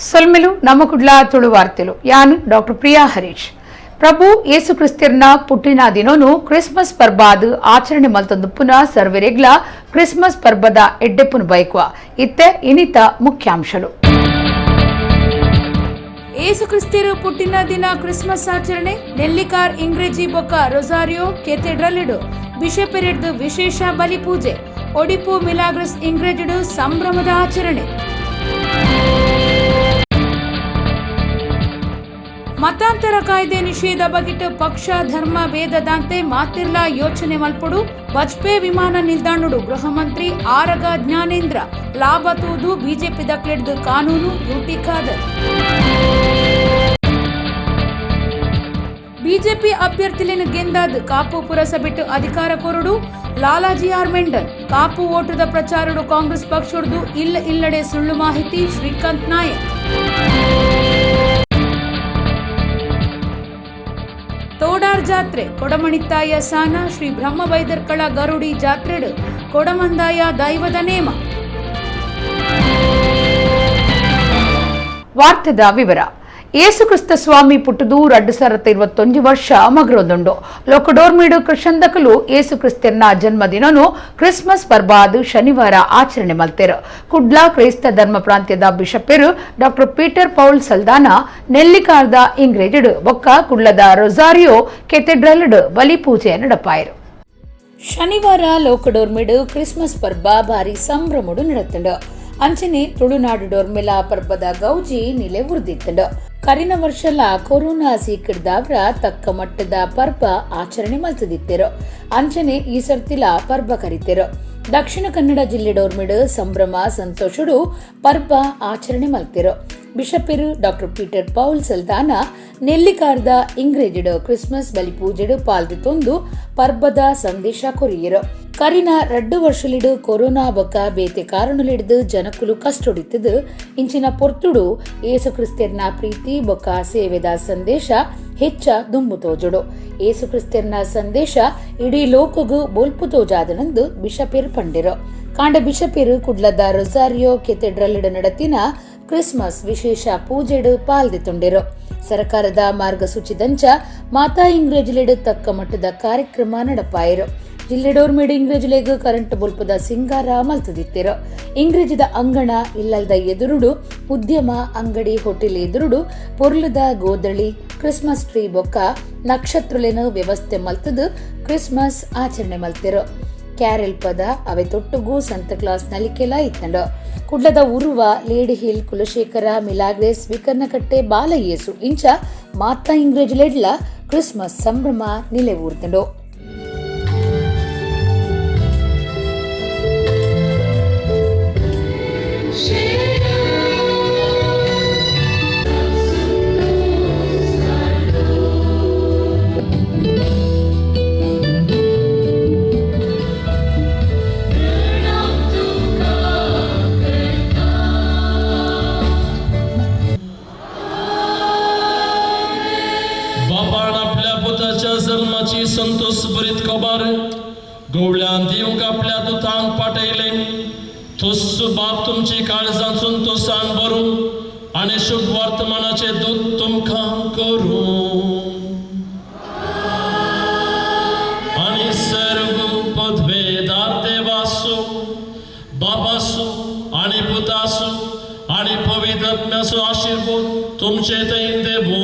ಸೊಲ್ಮೆಲು ನಮಕುಡ್ಲ ತುಳುವಾರ್ತೆಲು. ಯಾನು ಡಾಕ್ಟರ್ ಪ್ರಿಯಾ ಹರೀಶ್. ಪ್ರಭು ಯೇಸು ಕ್ರಿಸ್ತಿರ್ನ ಪುಟ್ಟಿನ ದಿನೋನು ಕ್ರಿಸ್ಮಸ್ ಪರ್ಬಾದ್ ಆಚರಣೆ ಮಲ್ತೊಂದು ಪುನಃ ಸರ್ವೆರೆಗ್ಲ ಕ್ರಿಸ್ಮಸ್ ಪರ್ಬದ ಎಡ್ಡೆಪ್ಪುನು ಬಯಕುವ. ಇತ್ತೆ ಇನಿತ ಮುಖ್ಯಾಂಶಲು. ಏಸು ಕ್ರಿಸ್ತಿರು ಪುಟ್ಟಿನ ದಿನ ಕ್ರಿಸ್ಮಸ್ ಆಚರಣೆ. ನೆಲ್ಲಿಕಾರ್ ಇಂಗ್ರೇಜಿ ಬೊಕ್ಕ ರೊಸಾರಿಯೋ ಕೆಥೆಡ್ರಲ್ ಬಿಷಪೆರೆಡ್ದು ವಿಶೇಷ ಬಲಿ ಪೂಜೆ. ಒಡಿಪು ಮಿಲಾಗ್ರಸ್ ಇಂಗ್ರೇಜಿಡು ಸಂಭ್ರಮದ ಆಚರಣೆ. ಮತಾಂತರ ಕಾಯ್ದೆ ನಿಷೇಧ ಬಗಿಟ್ ಪಕ್ಷ ಧರ್ಮ ಭೇದದಾಂತೆ ಮಾತಿರ್ಲಾ ಯೋಚನೆ ಮಲ್ಪೊಡು. ಬಜ್ಪೆ ವಿಮಾನ ನಿಲ್ದಾಣಡು ಗೃಹ ಮಂತ್ರಿ ಆರಗ ಜ್ಞಾನೇಂದ್ರ. ಲಾಭ ತೂದು ಬಿಜೆಪಿ ದಕ್ಲೆಡ್ದು ಕಾನೂನು, ಯುಟಿ ಖಾದರ್. ಬಿಜೆಪಿ ಅಭ್ಯರ್ಥಿಲೇನು ಗೆಂದಾದ್ ಕಾಪು ಪುರಸಭೆಟ್ಟು ಅಧಿಕಾರ ಕೊರಡು, ಲಾಲಾಜಿ ಆರ್ ಮೆಂಡನ್. ಕಾಪು ಓಟದ ಪ್ರಚಾರಡು ಕಾಂಗ್ರೆಸ್ ಪಕ್ಷಡ್ದು ಇಲ್ಲ ಇಲ್ಲಡೆ ಸುಳ್ಳು ಮಾಹಿತಿ, ಶ್ರೀಕಾಂತ್ ನಾಯಕ್. ತೋಡಾರ್ ಜಾತ್ರೆ, ಕೊಡಮಣಿತ್ತಾಯ ಸಾನ, ಶ್ರೀ ಬ್ರಹ್ಮಬೈದರ್ಕಳ ಗರುಡಿ ಜಾತ್ರೆಡು ಕೊಡಮಂದಾಯ ದೈವದ ನೇಮ. ವಾರ್ತೆದ ವಿವರ. ಯೇಸು ಕ್ರಿಸ್ತ ಸ್ವಾಮಿ ಪುಟ್ಟುದು 2021 ವರ್ಷ ಮಗರೊಂದುಂಡು. ಲೋಕಡೋರ್ಮಿಡು ಕೃಷಂದಕಲು ಯೇಸು ಕ್ರಿಸ್ತನ ಜನ್ಮದಿನನು ಕ್ರಿಸ್ಮಸ್ ಪರ್ಬಾದ್ ಶನಿವಾರ ಆಚರಣೆ ಮಲ್ತೆರು. ಕುಡ್ಲ ಕ್ರೈಸ್ತ ಧರ್ಮ ಪ್ರಾಂತ್ಯದ ಬಿಷಪೆರು ಡಾಕ್ಟರ್ ಪೀಟರ್ ಪೌಲ್ ಸಲ್ದಾನ ನೆಲ್ಲಿಕಾರ್ದ ಇಂಗ್ರೇಜಿಡ್ ಬೊಕ್ಕ ಕುಡ್ಲದ ರೊಸಾರಿಯೋ ಕೆಥೆಡ್ರಲ್ ಬಲಿ ಪೂಜೆ ನಡಪಾಯರು. ಶನಿವಾರ ಲೋಕಡೋರ್ಮಿಡು ಕ್ರಿಸ್ಮಸ್ ಪರ್ಬ ಭಾರಿ ಸಂಭ್ರಮಡು ನಡತ್ತಂಡು. ಅಂಚನೆ ತುಳುನಾಡು ಡೋರ್ಮೆಲ ಪರ್ಬದ ಗೌಜಿ ನಿಲೆ ಉರ್ದಿತ್ತಂಡು. ಕರಿನ ವರ್ಷಲ ಕೊರೋನಾ ಸೀಕಿಡ್ದಾವ್ರ ತಕ್ಕ ಮಟ್ಟದ ಪರ್ಬ ಆಚರಣೆ ಮಲ್ತದಿತ್ತೆರು. ಅಂಚನೆ ಈ ಸರ್ತಿಲ ಪರ್ಬ ಕರಿತೆರು. ದಕ್ಷಿಣ ಕನ್ನಡ ಜಿಲ್ಲೆ ಡೋರ್ಮಿಡು ಸಂಭ್ರಮ ಸಂತೋಷಡು ಪರ್ಬ ಆಚರಣೆ ಮಲ್ತೆರು. ಬಿಷಪೆರು ಡಾಕ್ಟರ್ ಪೀಟರ್ ಪೌಲ್ ಸಲ್ದಾನ ನೆಲ್ಲಿಕಾರ್ದ ಇಂಗ್ರೇಜಿಡು ಕ್ರಿಸ್ಮಸ್ ಬಲಿ ಪೂಜೆಡು ಪಾಲ್ದಿತ್ತೊಂದು ಪರ್ಬದ ಸಂದೇಶ ಕೊರಿಯರು. ಕರಿನ 2 ವರ್ಷಲಿಡು ಕೊರೋನಾ ಬೊಕ್ಕ ಬೇತೆ ಕಾರಣಲಿಡ್ದು ಜನಕುಲು ಕಷ್ಟೊಡಿತ್ತದು. ಇಂಚಿನ ಪೊರ್ತುಡು ಏಸು ಕ್ರಿಸ್ತರ್ನ ಪ್ರೀತಿ ಬೊಕ್ಕ ಸೇವೆದ ಸಂದೇಶ ಹೆಚ್ಚ ದುಂಬು ತೋಜುಡು. ಏಸು ಕ್ರಿಸ್ತರ್ನ ಸಂದೇಶ ಇಡೀ ಲೋಕಗು ಬೊಲ್ಪು ತೋಜಾದನಂದು ಬಿಷಪೇರ್ ಪಂಡಿರು. ಕಾಂಡ ಬಿಷಪೇರು ಕುಡ್ಲದ ರೊಸಾರಿಯೋ ಕೆಥೆಡ್ರಲ್ ನಡತಿನ ಕ್ರಿಸ್ಮಸ್ ವಿಶೇಷ ಪೂಜೆಡು ಪಾಲ್ದಿತ್ತುಂಡಿರು. ಸರ್ಕಾರದ ಮಾರ್ಗಸೂಚಿದಂಚ ಮಾತಾ ಇಂಗ್ರೇಜ್ಲೆಡು ತಕ್ಕ ಮಟ್ಟದ ಕಾರ್ಯಕ್ರಮ ನಡಪಾಯರು. ಜಿಲ್ಲೆಡೋರ್ಮೇಡು ಇಂಗ್ರೇಜ್ಲೆಗ್ ಕರೆಂಟ್ ಬೊಲ್ಪದ ಸಿಂಗಾರ ಮಲ್ತದಿತ್ತಿರು. ಇಂಗ್ರೇಜಿದ ಅಂಗಣ ಇಲ್ಲಲ್ದ ಎದುರುಡು, ಉದ್ಯಮ ಅಂಗಡಿ ಹೋಟೆಲ್ ಎದುರುಡು ಪೊರ್ಲುದ ಗೋದಳಿ, ಕ್ರಿಸ್ಮಸ್ ಟ್ರೀ ಬೊಕ್ಕ ನಕ್ಷತ್ರಲೇನು ವ್ಯವಸ್ಥೆ ಮಲ್ತದು ಕ್ರಿಸ್ಮಸ್ ಆಚರಣೆ ಮಲ್ತಿರು. ಕ್ಯಾರೆಲ್ ಪದ ಅವೆ ತೊಟ್ಟುಗೂ ಸಂತ ಕ್ಲಾಸ್ ನಲಿಕೆಲ ಇತ್ತಂಡು. ಕುಡ್ಲದ ಉರುವ, ಲೇಡಿ ಹಿಲ್, ಕುಲಶೇಖರ, ಮಿಲಾಗ್ರೇಸ್, ವಿಕರ್ನಕಟ್ಟೆ, ಬಾಲಯೇಸು ಇಂಚ ಮಾತಾ ಇಂಗ್ರೇಜ್ಲೆಡ್ಲ ಕ್ರಿಸ್ಮಸ್ ಸಂಭ್ರಮ ನಿಲೆ ಊರ್ತಂಡು. बापान आपल्या पुताच्या जल्माची संतोष भरीत खबर गवळ्यान दिवंक आपल्या दुतांक पाठयले. तोस बाप तुमची काळजां संतोषान भरूं आनी शुभ वर्तमानाचे दूत तुमकां करूं. आनी सर्व पदवेदार देवासो, बापासो आनी पुतासो आनी पवित्र आत्म्याचो आशिर्वाद तुमचे थंय देवो.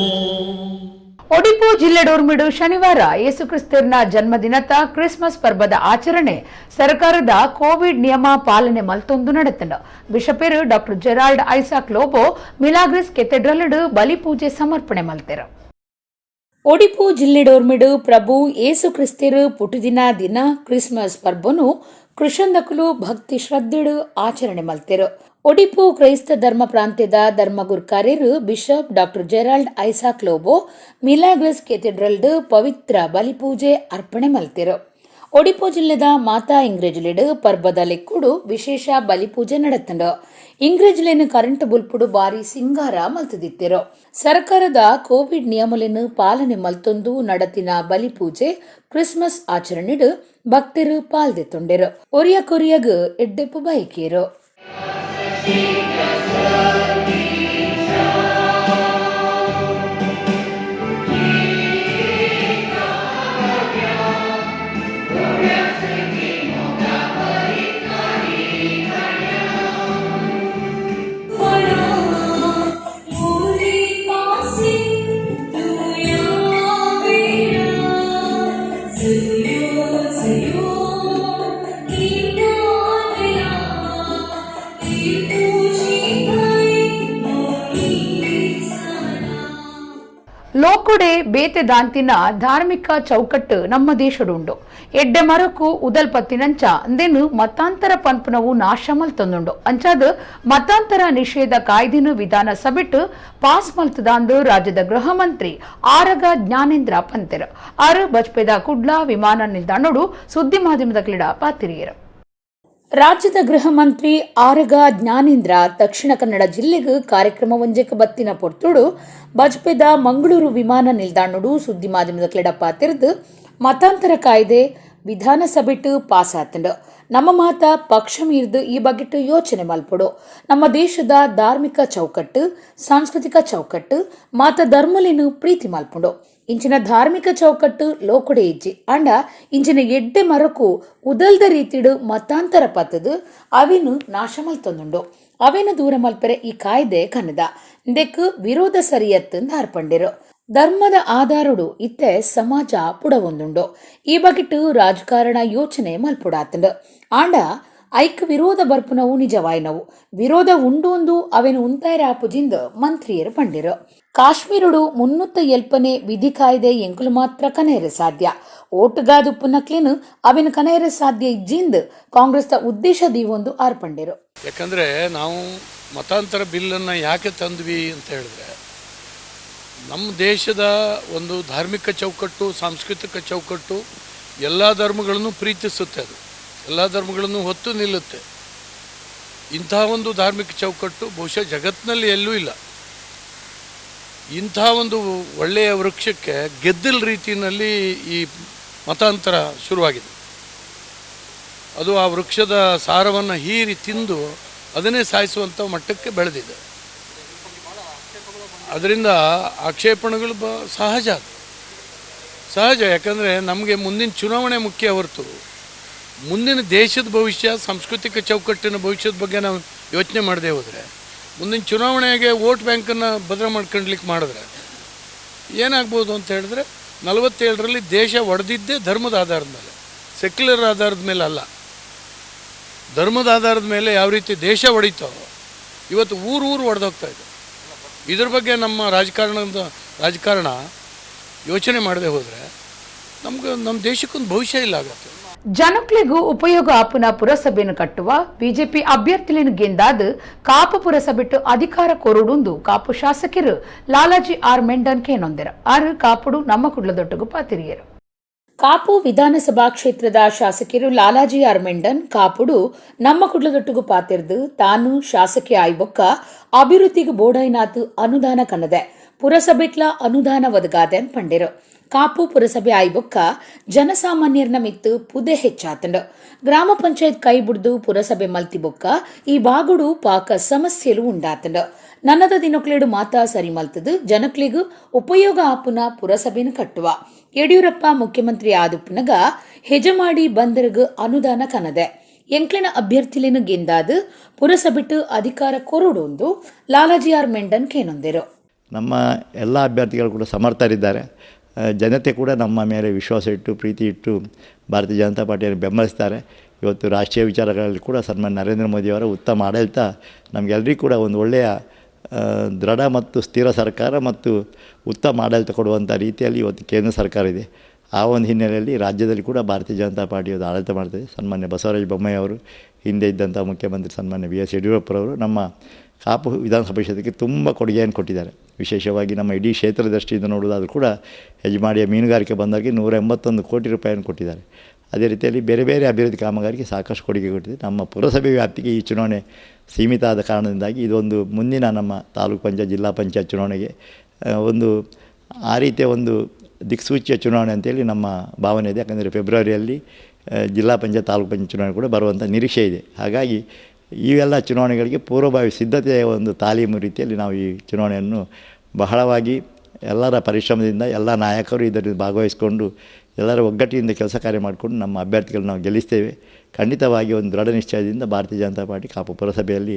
ಒಡಿಪು ಜಿಲ್ಲೆ ಡೋರ್ಮಿಡು ಶನಿವಾರ ಯೇಸು ಕ್ರಿಸ್ತನ ಜನ್ಮದಿನತ ಕ್ರಿಸ್ಮಸ್ ಪರ್ಬದ ಆಚರಣೆ ಸರ್ಕಾರದ ಕೋವಿಡ್ ನಿಯಮ ಪಾಲನೆ ಮಲ್ತೊಂದು ನಡತಂಡು. ಬಿಷಪೇರು doctor Gerald Isaac Lobo Milagres cathedral ಬಲಿ ಪೂಜೆ ಸಮರ್ಪಣೆ ಮಲ್ತೆರು. ಒಡಿಪು ಜಿಲ್ಲೆಡೋರ್ಮಿಡು ಪ್ರಭು ಏಸು ಕ್ರಿಸ್ತಿರು ಪುಟುದಿನ ದಿನ ಕ್ರಿಸ್ಮಸ್ ಪರ್ಬನು ಕೃಷಂದಕುಲು ಭಕ್ತಿ ಶ್ರದ್ಧೆಡು ಆಚರಣೆ ಮಲ್ತೆರು. ಒಡಿಪು ಕ್ರೈಸ್ತ ಧರ್ಮ ಪ್ರಾಂತ್ಯದ ಧರ್ಮಗುರ್ಕಾರ್ಯರು bishop doctor Gerald Isaac Lobo Milagres cathedral ಪವಿತ್ರ ಬಲಿಪೂಜೆ ಅರ್ಪಣೆ ಮಲ್ತೆರು. ಒಡಿಪು ಜಿಲ್ಲೆದ ಮಾತಾ ಇಂಗ್ರೇಜ್ಲೆಡ್ ಪರ್ಬದ ಲೆಕ್ಕುಡು ವಿಶೇಷ ಬಲಿಪೂಜೆ ನಡತಂಡು. ಇಂಗ್ರೇಜ್ಲೇನು ಕರೆಂಟ್ ಬುಲ್ಪುಡು ಬಾರಿ ಸಿಂಗಾರ ಮಲ್ತದಿತ್ತೆರು. ಸರ್ಕಾರದ ಕೋವಿಡ್ ನಿಯಮಲೆನ್ ಪಾಲನೆ ಮಲ್ತೊಂದು ನಡತಿನ ಬಲಿಪೂಜೆ ಕ್ರಿಸ್ಮಸ್ ಆಚರಣೆಡು ಭಕ್ತರು ಪಾಲ್ದೆತ್ತುಂಡೆರು. ಒರಿಯ ಕೊರಿಯಗ್ ಎಡ್ಡೆಪ್ಪು ಬಯಕೇರು. ಲೋಕುಡೆ ಬೇತೆ ದಾಂತಿನ ಧಾರ್ಮಿಕ ಚೌಕಟ್ಟು ನಮ್ಮ ದೇಶಡುಂಡು. ಎಡ್ಡೆ ಮರಕು ಉದಲ್ಪತ್ತಿನಂಚ ಅಂದೇನು ಮತಾಂತರ ಪನ್ಪುನವು ನಾಶ ಮಲ್ತೊಂದುಂಡು. ಅಂಚಾದ ಮತಾಂತರ ನಿಷೇಧ ಕಾಯ್ದೆನು ವಿಧಾನಸಭೆಟ್ ಪಾಸ್ ಮಲ್ತದಾಂದು ರಾಜ್ಯದ ಗೃಹ ಮಂತ್ರಿ ಆರಗ ಜ್ಞಾನೇಂದ್ರ ಪಂತೆರು. ಆರು ಬಜ್ಪೆದ ಕುಡ್ಲ ವಿಮಾನ ನಿಲ್ದಾಣೋಡು ಸುದ್ದಿ ಮಾಧ್ಯಮದ ಕ್ರೀಡಾ ಪಾತಿರಿಯರು. ರಾಜ್ಯದ ಗೃಹ ಮಂತ್ರಿ ಆರಗ ಜ್ಞಾನೇಂದ್ರ ದಕ್ಷಿಣ ಕನ್ನಡ ಜಿಲ್ಲೆಗೆ ಕಾರ್ಯಕ್ರಮ ಒಂಜೆಕ್ ಬತ್ತಿನ ಪೊರ್ತುಡು ಬಜ್ಪೆದ ಮಂಗಳೂರು ವಿಮಾನ ನಿಲ್ದಾಣೋಡು ಸುದ್ದಿ ಮಾಧ್ಯಮದ ಕ್ಲೆಡಪ್ಪ ತೆರೆದು ಮತಾಂತರ ಕಾಯ್ದೆ ವಿಧಾನಸಭೆಟ್ ಪಾಸ್ ಆತಂಡು. ನಮ್ಮ ಮಾತ ಪಕ್ಷ ಮೀರ್ದು ಈ ಬಗೆಟ್ ಯೋಚನೆ ಮಲ್ಪೊಡು. ನಮ್ಮ ದೇಶದ ಧಾರ್ಮಿಕ ಚೌಕಟ್ಟು, ಸಾಂಸ್ಕೃತಿಕ ಚೌಕಟ್ಟು ಮಾತ ಧರ್ಮಲೇನು ಪ್ರೀತಿ ಮಲ್ಪುಂಡು. ಇಂಚಿನ ಧಾರ್ಮಿಕ ಚೌಕಟ್ಟು ಲೋಕಡೆ ಇಜ್ಜಿ ಅಂಡ ಇಂಚಿನ ಎಡ್ಡೆ ಮರಕು ಉದಲ್ದ ರೀತಿಡು ಮತಾಂತರ ಪತ್ತದು ಅವಿನು ನಾಶ ಮಲ್ತೊಂದುಂಡು. ಅವೇನು ದೂರ ಮಲ್ಪೆರೆ ಈ ಕಾಯ್ದೆ ಕನ್ನದ ಇಂದೆಕ್ ವಿರೋಧ ಸರಿಯತ್ತು ಅರ್ಪಂಡಿರು. ಧರ್ಮದ ಆಧಾರಡು ಇತ್ತೆ ಸಮಾಜ ಪುಡವೊಂದುಂಡು. ಈ ಬಗೆಟ್ ರಾಜಕಾರಣ ಯೋಚನೆ ಮಲ್ಪುಡಾತಂಡು. ಆಂಡ ಐಕ್ ವಿರೋಧ ಬರ್ಪುನವು ನಿಜವಾಯಿನವು. ವಿರೋಧ ಉಂಡು ಅವೇನು ಉಂತಾಯರ ಆಪುಜಿಂದ ಮಂತ್ರಿಯರು ಪಂಡಿರು. ಕಾಶ್ಮೀರುಡು 308ನೇ ವಿಧಿ ಕಾಯ್ದೆ ಎಂಕುಲು ಮಾತ್ರ ಕನೆಯರೆ ಸಾಧ್ಯ. ಓಟುಗಾದುಪ್ಪುನಕ್ಲೇನು ಅವೇನು ಕನೆಯರೆ ಸಾಧ್ಯ ಇಜ್ಜಿಂದ ಕಾಂಗ್ರೆಸ್ದ ಉದ್ದೇಶ ದೀವೊಂದು ಆರ್ಪಂಡಿರು. ಯಾಕಂದರೆ ನಾವು ಮತಾಂತರ ಬಿಲ್ಲನ್ನು ಯಾಕೆ ತಂದ್ವಿ ಅಂತ ಹೇಳಿದ್ರೆ, ನಮ್ಮ ದೇಶದ ಒಂದು ಧಾರ್ಮಿಕ ಚೌಕಟ್ಟು, ಸಾಂಸ್ಕೃತಿಕ ಚೌಕಟ್ಟು ಎಲ್ಲ ಧರ್ಮಗಳನ್ನು ಪ್ರೀತಿಸುತ್ತೆ, ಅದು ಎಲ್ಲ ಧರ್ಮಗಳನ್ನು ಹೊತ್ತು ನಿಲ್ಲುತ್ತೆ. ಇಂಥ ಒಂದು ಧಾರ್ಮಿಕ ಚೌಕಟ್ಟು ಬಹುಶಃ ಜಗತ್ತಿನಲ್ಲಿ ಎಲ್ಲೂ ಇಲ್ಲ. ಇಂಥ ಒಂದು ಒಳ್ಳೆಯ ವೃಕ್ಷಕ್ಕೆ ಗೆದ್ದಲ ರೀತಿಯಲ್ಲಿ ಈ ಮತಾಂತರ ಶುರುವಾಗಿದೆ. ಅದು ಆ ವೃಕ್ಷದ ಸಾರವನ್ನು ಹೀರಿ ತಿಂದು ಅದನ್ನೇ ಸಾಯಿಸುವಂಥ ಮಟ್ಟಕ್ಕೆ ಬೆಳೆದಿದೆ. ಅದರಿಂದ ಆಕ್ಷೇಪಣೆಗಳು ಸಹಜ, ಅದು ಸಹಜ. ಯಾಕಂದರೆ ನಮಗೆ ಮುಂದಿನ ಚುನಾವಣೆ ಮುಖ್ಯ ಹೊರತು ಮುಂದಿನ ದೇಶದ ಭವಿಷ್ಯ, ಸಾಂಸ್ಕೃತಿಕ ಚೌಕಟ್ಟಿನ ಭವಿಷ್ಯದ ಬಗ್ಗೆ ನಾವು ಯೋಚನೆ ಮಾಡದೆ ಹೋದರೆ, ಮುಂದಿನ ಚುನಾವಣೆಗೆ ವೋಟ್ ಬ್ಯಾಂಕನ್ನು ಭದ್ರ ಮಾಡ್ಕೊಂಡ್ಲಿಕ್ಕೆ ಮಾಡಿದ್ರೆ ಏನಾಗ್ಬೋದು ಅಂತ ಹೇಳಿದ್ರೆ, 47ರಲ್ಲಿ ದೇಶ ಒಡೆದಿದ್ದೇ ಧರ್ಮದ ಆಧಾರದ ಮೇಲೆ, ಸೆಕ್ಯುಲರ್ ಆಧಾರದ ಮೇಲೆ ಅಲ್ಲ. ಧರ್ಮದ ಆಧಾರದ ಮೇಲೆ ಯಾವ ರೀತಿ ದೇಶ ಒಡೀತೋ ಇವತ್ತು ಊರು ಊರು ಒಡೆದೋಗ್ತಾ ಇದೆ. ಇದ್ರ ಬಗ್ಗೆ ನಮ್ಮ ರಾಜಕಾರಣ ಯೋಚನೆ ಮಾಡದೆ ಹೋದರೆ ನಮ್ಗೆ ನಮ್ಮ ದೇಶಕ್ಕೊಂದು ಭವಿಷ್ಯ ಇಲ್ಲ ಆಗತ್ತೆ. ಜನಕ್ಲೆಗೂ ಉಪಯೋಗ ಆಪುನ ಪುರಸಭೆಯನ್ನು ಕಟ್ಟುವ ಬಿಜೆಪಿ ಅಭ್ಯರ್ಥಿಗಳನ್ನು ಗೆಂದಾದ ಕಾಪು ಪುರಸಭೆಟ್ಟು ಅಧಿಕಾರ ಕೊರುಡುಂದು ಕಾಪು ಶಾಸಕರು ಲಾಲಾಜಿ ಆರ್ ಮೆಂಡನ್ ಕೇನೊಂದೆರ. ಆರು ಕಾಪುಡು ನಮ್ಮ ಕುಡ್ಲದೊಟ್ಟುಗು ಪಾತಿರಿಯರು. ಕಾಪು ವಿಧಾನಸಭಾ ಕ್ಷೇತ್ರದ ಶಾಸಕರು ಲಾಲಾಜಿ ಆರ್ ಮೆಂಡನ್ ಕಾಪುಡು ನಮ್ಮ ಕುಡ್ಲದೊಟ್ಟುಗು ಪಾತಿರ್ದು ತಾನು ಶಾಸಕಿ ಆಯ್ಬೊಕ್ಕ ಅಭಿವೃದ್ಧಿಗೆ ಬೋಡೈನಾಥ್ ಅನುದಾನ ಕನ್ನದೆ ಪುರಸಭೆಟ್ಲ ಅನುದಾನ ಒದಗಾದೆ ಪಂಡಿರು. ಕಾಪು ಪುರಸಭೆ ಆಯ್ಬೊಕ್ಕ ಜನಸಾಮಾನ್ಯರ್ನ ಮಿತ್ತು ಪುದೆ ಹೆಚ್ಚಾತಂಡು. ಗ್ರಾಮ ಪಂಚಾಯತ್ ಕೈ ಬುಡ್ದು ಪುರಸಭೆ ಮಲ್ತಿ ಬೊಕ್ಕ ಈ ಬಾಗುಡು ಪಾಕ ಸಮಸ್ಯೆಲು ಉಂಡಾತಂಡು. ನನ್ನದ ದಿನಕ್ಲೇಡು ಮಾತಾ ಸರಿ ಮಲ್ತದು ಜನಕ್ಲಿಗೂ ಉಪಯೋಗ ಆಪುನ ಪುರಸಭೆನ ಕಟ್ಟುವ. ಯಡಿಯೂರಪ್ಪ ಮುಖ್ಯಮಂತ್ರಿ ಆದುಪ್ಪನಗ ಹೆಜಮಾಡಿ ಬಂದರ್ಗ್ ಅನುದಾನ ಕನದೆ. ಎಂಕ್ಲಿನ ಅಭ್ಯರ್ಥಿಲೇನು ಗೆಂದಾದ ಪುರಸಭೆಟ್ಟು ಅಧಿಕಾರ ಕೊರಡು ಲಾಲಾಜಿ ಆರ್ ಮೆಂಡನ್ ಕೇನೊಂದಿರು. ನಮ್ಮ ಎಲ್ಲ ಅಭ್ಯರ್ಥಿಗಳು ಕೂಡ ಸಮರ್ಥರಿದ್ದಾರೆ. ಜನತೆ ಕೂಡ ನಮ್ಮ ಮೇಲೆ ವಿಶ್ವಾಸ ಇಟ್ಟು, ಪ್ರೀತಿ ಇಟ್ಟು ಭಾರತೀಯ ಜನತಾ ಪಾರ್ಟಿಯನ್ನು ಬೆಂಬಲಿಸ್ತಾರೆ. ಇವತ್ತು ರಾಷ್ಟ್ರೀಯ ವಿಚಾರಗಳಲ್ಲಿ ಕೂಡ ಸನ್ಮಾನ್ಯ ನರೇಂದ್ರ ಮೋದಿಯವರ ಉತ್ತಮ ಆಡಳಿತ ನಮಗೆಲ್ಲರಿಗೂ ಕೂಡ ಒಂದು ಒಳ್ಳೆಯ ದೃಢ ಮತ್ತು ಸ್ಥಿರ ಸರ್ಕಾರ ಮತ್ತು ಉತ್ತಮ ಆಡಳಿತ ಕೊಡುವಂಥ ರೀತಿಯಲ್ಲಿ ಇವತ್ತು ಕೇಂದ್ರ ಸರ್ಕಾರ ಇದೆ. ಆ ಒಂದು ಹಿನ್ನೆಲೆಯಲ್ಲಿ ರಾಜ್ಯದಲ್ಲಿ ಕೂಡ ಭಾರತೀಯ ಜನತಾ ಪಾರ್ಟಿಯವರು ಆಡಳಿತ ಮಾಡ್ತದೆ. ಸನ್ಮಾನ್ಯ ಬಸವರಾಜ ಬೊಮ್ಮಾಯಿ ಅವರು, ಹಿಂದೆ ಇದ್ದಂಥ ಮುಖ್ಯಮಂತ್ರಿ ಸನ್ಮಾನ್ಯ ಬಿ ಎಸ್ ಯಡಿಯೂರಪ್ಪರವರು ನಮ್ಮ ಕಾಪು ವಿಧಾನಸಭಾ ಕ್ಷೇತ್ರಕ್ಕೆ ತುಂಬ ಕೊಡುಗೆಯನ್ನು ಕೊಟ್ಟಿದ್ದಾರೆ. ವಿಶೇಷವಾಗಿ ನಮ್ಮ ಇಡೀ ಕ್ಷೇತ್ರದ ದೃಷ್ಟಿಯಿಂದ ನೋಡುವುದಾದರೂ ಕೂಡ ಹೆಜಮಾಡಿಯ ಮೀನುಗಾರಿಕೆ ಬಂದಾಗಿ 181 ಕೋಟಿ ರೂಪಾಯಿಯನ್ನು ಕೊಟ್ಟಿದ್ದಾರೆ. ಅದೇ ರೀತಿಯಲ್ಲಿ ಬೇರೆ ಬೇರೆ ಅಭಿವೃದ್ಧಿ ಕಾಮಗಾರಿಗೆ ಸಾಕಷ್ಟು ಕೊಡುಗೆ ಕೊಟ್ಟಿದೆ. ನಮ್ಮ ಪುರಸಭೆ ವ್ಯಾಪ್ತಿಗೆ ಈ ಚುನಾವಣೆ ಸೀಮಿತ ಆದ ಕಾರಣದಿಂದಾಗಿ ಇದೊಂದು ಮುಂದಿನ ನಮ್ಮ ತಾಲೂಕು ಪಂಚಾಯತ್, ಜಿಲ್ಲಾ ಪಂಚಾಯತ್ ಚುನಾವಣೆಗೆ ಒಂದು ಆ ರೀತಿಯ ಒಂದು ದಿಕ್ಸೂಚಿಯ ಚುನಾವಣೆ ಅಂತೇಳಿ ನಮ್ಮ ಭಾವನೆ ಇದೆ. ಯಾಕಂದರೆ ಫೆಬ್ರವರಿಯಲ್ಲಿ ಜಿಲ್ಲಾ ಪಂಚಾಯತ್, ತಾಲೂಕು ಪಂಚಾಯತ್ ಚುನಾವಣೆ ಕೂಡ ಬರುವಂಥ ನಿರೀಕ್ಷೆ ಇದೆ. ಹಾಗಾಗಿ ಇವೆಲ್ಲ ಚುನಾವಣೆಗಳಿಗೆ ಪೂರ್ವಭಾವಿ ಸಿದ್ಧತೆಯ ಒಂದು ತಾಲೀಮು ರೀತಿಯಲ್ಲಿ ನಾವು ಈ ಚುನಾವಣೆಯನ್ನು ಬಹಳವಾಗಿ ಎಲ್ಲರ ಪರಿಶ್ರಮದಿಂದ, ಎಲ್ಲ ನಾಯಕರು ಇದರಲ್ಲಿ ಭಾಗವಹಿಸಿಕೊಂಡು ಎಲ್ಲರ ಒಗ್ಗಟ್ಟಿನಿಂದ ಕೆಲಸ ಕಾರ್ಯ ಮಾಡಿಕೊಂಡು ನಮ್ಮ ಅಭ್ಯರ್ಥಿಗಳನ್ನು ನಾವು ಗೆಲ್ಲಿಸ್ತೇವೆ. ಖಂಡಿತವಾಗಿ ಒಂದು ದೃಢ ನಿಶ್ಚಯದಿಂದ ಭಾರತೀಯ ಜನತಾ ಪಾರ್ಟಿ ಕಾಪು ಪುರಸಭೆಯಲ್ಲಿ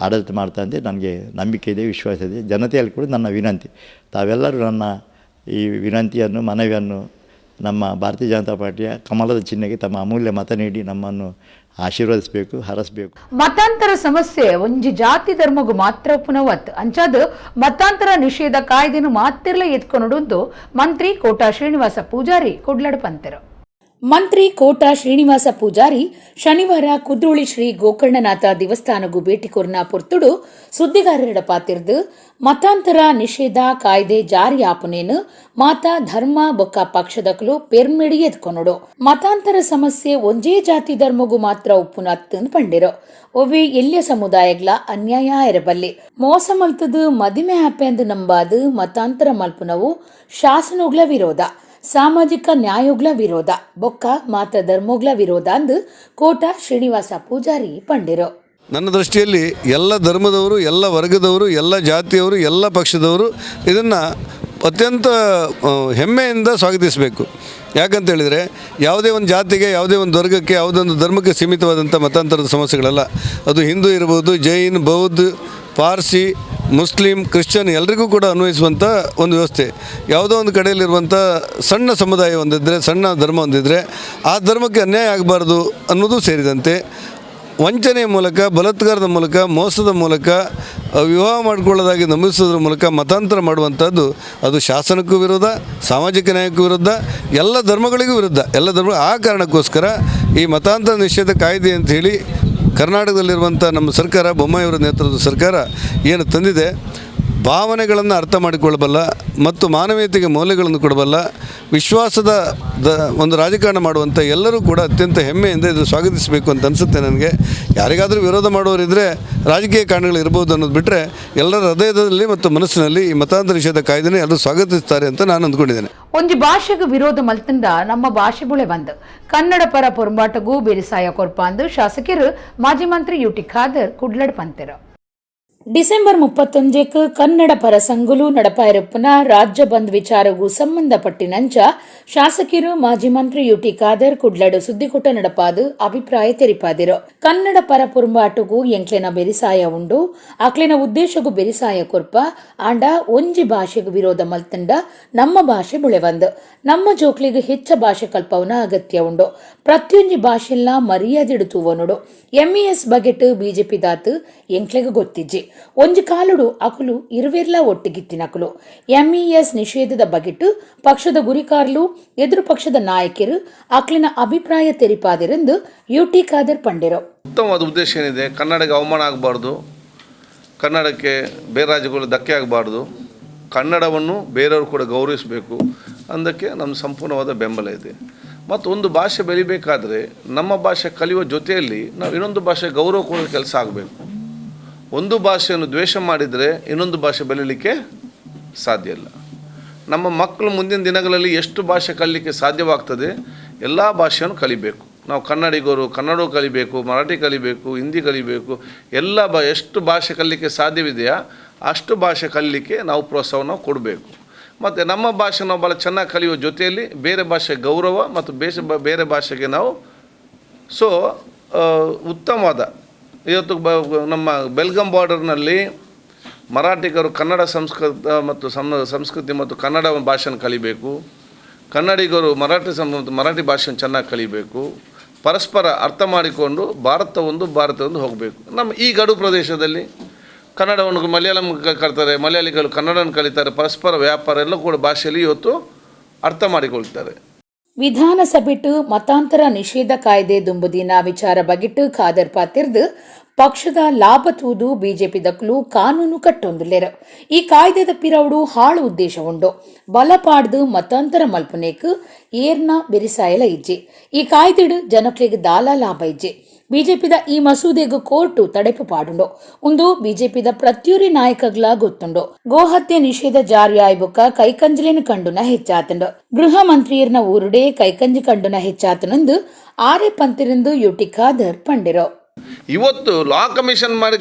ಆಡಳಿತ ಮಾಡ್ತಾ ಅಂತ ನನಗೆ ನಂಬಿಕೆ ಇದೆ, ವಿಶ್ವಾಸ ಇದೆ. ಜನತೆಯಲ್ಲಿ ಕೂಡ ನನ್ನ ವಿನಂತಿ, ತಾವೆಲ್ಲರೂ ನನ್ನ ಈ ವಿನಂತಿಯನ್ನು, ಮನವಿಯನ್ನು ನಮ್ಮ ಭಾರತೀಯ ಜನತಾ ಪಾರ್ಟಿಯ ಕಮಲದ ಚಿಹ್ನೆಗೆ ತಮ್ಮ ಅಮೂಲ್ಯ ಮತ ನೀಡಿ ನಮ್ಮನ್ನು ಆಶೀರ್ವದಿಸಬೇಕು, ಹರಸಬೇಕು. ಮತಾಂತರ ಸಮಸ್ಯೆ ಒಂಜಿ ಜಾತಿ ಧರ್ಮಗು ಮಾತ್ರ ಪುನವತ್ ಅಂಚಾದ ಮತಾಂತರ ನಿಷೇಧ ಕಾಯ್ದೆನು ಮಾತಿರ್ಲ ಎತ್ಕೊನುಡುಂದು ಮಂತ್ರಿ ಕೋಟಾ ಶ್ರೀನಿವಾಸ ಪೂಜಾರಿ ಕುಡ್ಲಡ್ ಪಂತೆರು. ಮಂತ್ರಿ ಕೋಟಾ ಶ್ರೀನಿವಾಸ ಪೂಜಾರಿ ಶನಿವಾರ ಕುದ್ರೋಳಿ ಶ್ರೀ ಗೋಕರ್ಣನಾಥ ದೇವಸ್ಥಾನಗೂ ಭೇಟಿ ಕೊರ್ನ ಪೊರ್ತುಡು ಸುದ್ದಿಗಾರರ ಪಾತಿರ್ದು ಮತಾಂತರ ನಿಷೇಧ ಕಾಯ್ದೆ ಜಾರಿ ಆಪುನೇನು ಮಾತಾ ಧರ್ಮ ಬೊಕ್ಕ ಪಕ್ಷದಕಲು ಪೆರ್ಮಿಡಿ ಎದ್ಕೊನುಡು. ಮತಾಂತರ ಸಮಸ್ಯೆ ಒಂಜೇ ಜಾತಿ ಧರ್ಮಗೂ ಮಾತ್ರ ಉಪ್ಪುನ ಅತ್ತಂದು ಪಂಡಿರು. ಒವ್ವೆ ಎಲ್ಯ ಸಮುದಾಯಗ್ಲ ಅನ್ಯಾಯ ಇರಬಲ್ಲಿ. ಮೋಸ ಮಲ್ತದು ಮದಿಮೆ ಆಪೆಂದು ನಂಬಾದು ಮತಾಂತರ ಮಲ್ಪುನವು ಶಾಸನೋಗ್ಲ ವಿರೋಧ, ಸಾಮಾಜಿಕ ನ್ಯಾಯೋಗ್ಲ ವಿರೋಧ, ಬೊಕ್ಕ ಮಾತ ಧರ್ಮೋಗ್ಲ ವಿರೋಧ ಅಂದು ಕೋಟಾ ಶ್ರೀನಿವಾಸ ಪೂಜಾರಿ ಪಂಡಿರು. ನನ್ನ ದೃಷ್ಟಿಯಲ್ಲಿ ಎಲ್ಲ ಧರ್ಮದವರು, ಎಲ್ಲ ವರ್ಗದವರು, ಎಲ್ಲ ಜಾತಿಯವರು, ಎಲ್ಲ ಪಕ್ಷದವರು ಇದನ್ನು ಅತ್ಯಂತ ಹೆಮ್ಮೆಯಿಂದ ಸ್ವಾಗತಿಸಬೇಕು. ಯಾಕಂತೇಳಿದರೆ ಯಾವುದೇ ಒಂದು ಜಾತಿಗೆ, ಯಾವುದೇ ಒಂದು ವರ್ಗಕ್ಕೆ, ಯಾವುದೇ ಒಂದು ಧರ್ಮಕ್ಕೆ ಸೀಮಿತವಾದಂಥ ಮತಾಂತರದ ಸಮಸ್ಯೆಗಳಲ್ಲ. ಅದು ಹಿಂದೂ ಇರ್ಬೋದು, ಜೈನ್, ಬೌದ್ಧ, ಪಾರ್ಸಿ, ಮುಸ್ಲಿಂ, ಕ್ರಿಶ್ಚಿಯನ್ ಎಲ್ರಿಗೂ ಕೂಡ ಅನ್ವಯಿಸುವಂಥ ಒಂದು ವ್ಯವಸ್ಥೆ. ಯಾವುದೋ ಒಂದು ಕಡೆಯಲ್ಲಿರುವಂಥ ಸಣ್ಣ ಸಮುದಾಯ ಒಂದಿದ್ದರೆ, ಸಣ್ಣ ಧರ್ಮ ಒಂದಿದ್ದರೆ ಆ ಧರ್ಮಕ್ಕೆ ಅನ್ಯಾಯ ಆಗಬಾರ್ದು ಅನ್ನೋದು ಸೇರಿದಂತೆ ವಂಚನೆಯ ಮೂಲಕ, ಬಲಾತ್ಕಾರದ ಮೂಲಕ, ಮೋಸದ ಮೂಲಕ, ವಿವಾಹ ಮಾಡಿಕೊಳ್ಳೋದಾಗಿ ನಂಬಿಸೋದ್ರ ಮೂಲಕ ಮತಾಂತರ ಮಾಡುವಂಥದ್ದು ಅದು ಶಾಸನಕ್ಕೂ ವಿರುದ್ಧ, ಸಾಮಾಜಿಕ ನ್ಯಾಯಕ್ಕೂ ವಿರುದ್ಧ, ಎಲ್ಲ ಧರ್ಮಗಳಿಗೂ ವಿರುದ್ಧ, ಎಲ್ಲ ಧರ್ಮ. ಆ ಕಾರಣಕ್ಕೋಸ್ಕರ ಈ ಮತಾಂತರ ನಿಷೇಧ ಕಾಯ್ದೆ ಅಂತ ಹೇಳಿ ಕರ್ನಾಟಕದಲ್ಲಿರುವಂಥ ನಮ್ಮ ಸರ್ಕಾರ, ಬೊಮ್ಮಾಯಿಯವರ ನೇತೃತ್ವದ ಸರ್ಕಾರ ಏನು ತಂದಿದೆ, ಭಾವನೆಗಳನ್ನು ಅರ್ಥ ಮಾಡಿಕೊಳ್ಳಬಲ್ಲ ಮತ್ತು ಮಾನವೀಯತೆಗೆ ಮೌಲ್ಯಗಳನ್ನು ಕೊಡಬಲ್ಲ ವಿಶ್ವಾಸದ ಒಂದು ರಾಜಕಾರಣ ಮಾಡುವಂಥ ಎಲ್ಲರೂ ಕೂಡ ಅತ್ಯಂತ ಹೆಮ್ಮೆಯಿಂದ ಇದನ್ನು ಸ್ವಾಗತಿಸಬೇಕು ಅಂತ ಅನಿಸುತ್ತೆ ನನಗೆ. ಯಾರಿಗಾದರೂ ವಿರೋಧ ಮಾಡೋರಿದ್ದರೆ ರಾಜಕೀಯ ಕಾರಣಗಳು ಇರ್ಬೋದು ಅನ್ನೋದು ಬಿಟ್ಟರೆ ಎಲ್ಲರ ಹೃದಯದಲ್ಲಿ ಮತ್ತು ಮನಸ್ಸಿನಲ್ಲಿ ಈ ಮತಾಂತರ ನಿಷೇಧ ಕಾಯ್ದೆನೇ ಎಲ್ಲರೂ ಸ್ವಾಗತಿಸ್ತಾರೆ ಅಂತ ನಾನು ಅಂದ್ಕೊಂಡಿದ್ದೇನೆ. ಒಂಜಿ ಭಾಷೆಗೂ ವಿರೋಧ ಮಲ್ತಂದ ನಮ್ಮ ಭಾಷೆ ಬುಳೆ ಬಂದು ಕನ್ನಡ ಪರ ಪೊರಂಬಾಟಗೂ ಬೇರಿಸಾಯ ಕೊರ್ಪಾಂದು ಶಾಸಕರು ಮಾಜಿ ಮಂತ್ರಿ ಯುಟಿ ಖಾದರ್ ಕುಡ್ಲಡ್ ಪಂತೆರು. ಡಿಸೆಂಬರ್ 31ಕ್ಕೆ ಕನ್ನಡ ಪರ ಸಂಘಲು ನಡಪಾಯಿರಪ್ಪನ ರಾಜ್ಯ ಬಂದ್ ವಿಚಾರಗೂ ಸಂಬಂಧಪಟ್ಟಿನಂಚ ಶಾಸಕರು ಮಾಜಿ ಮಂತ್ರಿ ಯುಟಿ ಖಾದರ್ ಕುಡ್ಲಡು ಸುದ್ದಿಕೂಟ ನಡಪಾದು ಅಭಿಪ್ರಾಯ ತೆರಿಪಾದಿರು. ಕನ್ನಡ ಪರ ಪುರುಂಬಾಟಗೂ ಎಂಕ್ಲೆನ ಬೆರಿಸಾಯ ಉಂಡು, ಅಕ್ಲೆನ ಉದ್ದೇಶಗೂ ಬೆರಿಸಾಯ ಕೊರ್ಪ. ಆಂಡ ಒಂಜಿ ಭಾಷೆಗೂ ವಿರೋಧ ಮಲ್ತಂಡ ನಮ್ಮ ಭಾಷೆ ಬುಳೆವಂದು. ನಮ್ಮ ಜೋಕ್ಲಿಗೆ ಹೆಚ್ಚ ಭಾಷೆ ಕಲ್ಪವನ ಅಗತ್ಯ ಉಂಡು. ಪ್ರತಿಯೊಂಜಿ ಭಾಷೆಲ್ಲ ಮರ್ಯಾದೆಡು ತೂವನುಡು. ಎಂಇಎಸ್ ಬಗೆಟ್ ಬಿಜೆಪಿ ದಾತು ಎಂಕ್ಲೆಗ್ ಗೊತ್ತಿಜ್ಜಿ. ಒಂಜಿ ಕಾಲುಡು ಅಕುಲು ಇರುವೆರ್ಲ ಒಟ್ಟಿಗಿತ್ತಿನಕುಲು. ಎಂಇಎಸ್ ನಿಷೇಧದ ಬಗೆಟ್ ಪಕ್ಷದ ಗುರಿಕಾರ್ಲು ಎದುರು ಪಕ್ಷದ ನಾಯಕರು ಅಕ್ಲಿನ ಅಭಿಪ್ರಾಯ ತೆರಿಪಾದಿರೆಂದು ಯುಟಿ ಖಾದರ್ ಪಂಡಿರು. ಉತ್ತಮವಾದ ಉದ್ದೇಶ ಏನಿದೆ, ಕನ್ನಡಕ್ಕೆ ಅವಮಾನ ಆಗಬಾರ್ದು, ಕನ್ನಡಕ್ಕೆ ಬೇರೆ ರಾಜ್ಯಗಳು ಧಕ್ಕೆ ಆಗಬಾರ್ದು, ಕನ್ನಡವನ್ನು ಬೇರೆಯವರು ಕೂಡ ಗೌರವಿಸಬೇಕು ಅಂದಕ್ಕೆ ನಮ್ಮ ಸಂಪೂರ್ಣವಾದ ಬೆಂಬಲ ಇದೆ. ಮತ್ತು ಒಂದು ಭಾಷೆ ಬೆಳಿಬೇಕಾದ್ರೆ ನಮ್ಮ ಭಾಷೆ ಕಲಿಯುವ ಜೊತೆಯಲ್ಲಿ ನಾವು ಇನ್ನೊಂದು ಭಾಷೆ ಗೌರವ ಕೊಡೋ ಕೆಲಸ ಆಗಬೇಕು. ಒಂದು ಭಾಷೆಯನ್ನು ದ್ವೇಷ ಮಾಡಿದರೆ ಇನ್ನೊಂದು ಭಾಷೆ ಬೆಳೀಲಿಕ್ಕೆ ಸಾಧ್ಯ ಇಲ್ಲ. ನಮ್ಮ ಮಕ್ಕಳು ಮುಂದಿನ ದಿನಗಳಲ್ಲಿ ಎಷ್ಟು ಭಾಷೆ ಕಲೀಲಿಕ್ಕೆ ಸಾಧ್ಯವಾಗ್ತದೆ ಎಲ್ಲ ಭಾಷೆಯನ್ನು ಕಲಿಬೇಕು. ನಾವು ಕನ್ನಡಿಗರು ಕನ್ನಡವೂ ಕಲಿಬೇಕು, ಮರಾಠಿ ಕಲಿಬೇಕು, ಹಿಂದಿ ಕಲಿಬೇಕು. ಎಲ್ಲ ಎಷ್ಟು ಭಾಷೆ ಕಲೀಲಿಕ್ಕೆ ಸಾಧ್ಯವಿದೆಯಾ ಅಷ್ಟು ಭಾಷೆ ಕಲೀಲಿಕ್ಕೆ ನಾವು ಪ್ರೋತ್ಸಾಹವನ್ನು ಕೊಡಬೇಕು. ಮತ್ತು ನಮ್ಮ ಭಾಷೆ ನಾವು ಭಾಳ ಚೆನ್ನಾಗಿ ಕಲಿಯುವ ಜೊತೆಯಲ್ಲಿ ಬೇರೆ ಭಾಷೆ ಗೌರವ ಮತ್ತು ಬೇರೆ ಭಾಷೆಗೆ ನಾವು ಉತ್ತಮವಾದ ಇವತ್ತು ನಮ್ಮ ಬೆಲ್ಗಾಂ ಬಾರ್ಡರ್ನಲ್ಲಿ ಮರಾಠಿಗರು ಕನ್ನಡ ಸಂಸ್ಕೃತ ಮತ್ತು ಸಂಸ್ಕೃತಿ ಮತ್ತು ಕನ್ನಡ ಭಾಷೆಯನ್ನು ಕಲಿಬೇಕು, ಕನ್ನಡಿಗರು ಮರಾಠಿ ಮತ್ತು ಮರಾಠಿ ಭಾಷೆಯನ್ನು ಚೆನ್ನಾಗಿ ಕಲಿಬೇಕು. ಪರಸ್ಪರ ಅರ್ಥ ಮಾಡಿಕೊಂಡು ಭಾರತ ಒಂದು ಭಾರತ ಒಂದು ಹೋಗಬೇಕು. ನಮ್ಮ ಈ ಗಡು ಪ್ರದೇಶದಲ್ಲಿ ಕನ್ನಡವನ್ನು ಮಲಯಾಳಂ ಕಲಿತಾರೆ, ಮಲಯಾಳಿಗಳು ಕನ್ನಡವನ್ನು ಕಲಿತಾರೆ. ಪರಸ್ಪರ ವ್ಯಾಪಾರ ಎಲ್ಲ ಕೂಡ ಭಾಷೆಯಲ್ಲಿ ಇವತ್ತು ಅರ್ಥ ಮಾಡಿಕೊಳ್ತಾರೆ. ವಿಧಾನಸಭೆಟ್ ಮತಾಂತರ ನಿಷೇಧ ಕಾಯ್ದೆ ದುಂಬುದಿನ ವಿಚಾರ ಬಗೆಟ್ ಖಾದರ್ ಪಾತಿರ್ದು ಪಕ್ಷದ ಲಾಭ ತೂದು ಬಿಜೆಪಿ ದಕ್ಕಲು ಕಾನೂನು ಕಟ್ಟೊಂದುಲ್ಲೆರು. ಈ ಕಾಯ್ದೆದ ಪಿರವುಡು ಹಾಳು ಉದ್ದೇಶ ಉಂಡು. ಬಲಪಾಡ್ದು ಮತಾಂತರ ಮಲ್ಪುನೇಕ್ ಏರ್ನ ಬೆರಿಸಾಯಲ ಇಜ್ಜೆ. ಈ ಕಾಯ್ದೆಡು ಜನಕ್ಲೆಗ್ ದಾಲ ಲಾಭ ಇಜ್ಜೆ. ಬಿಜೆಪಿದ ಈ ಮಸೂದೆಗ್ ಕೋರ್ಟು ತಡೆಪು ಪಾಡುಂಡು. ಉಂದು ಬಿಜೆಪಿದ ಪ್ರತ್ಯೂರಿ ನಾಯಕಗ್ಲ ಗೊತ್ತುಂಡು. ಗೋಹತ್ಯೆ ನಿಷೇಧ ಜಾರಿ ಆಯ್ಬುಕ್ಕ ಕೈಕಂಜಲೇನು ಕಂಡುನ ಹೆಚ್ಚಾತುಂಡು. ಗೃಹ ಮಂತ್ರಿಯರ್ನ ಊರುಡೆ ಕೈಕಂಜಿ ಕಂಡುನ ಹೆಚ್ಚಾತನಂದು ಆರೆ ಪಂತಿರಿಂದು ಯುಟಿ ಖಾದರ್ ಪಂಡಿರೋ. ಇವತ್ತು ಲಾ ಕಮಿಷನ್ ಮಾಡಿ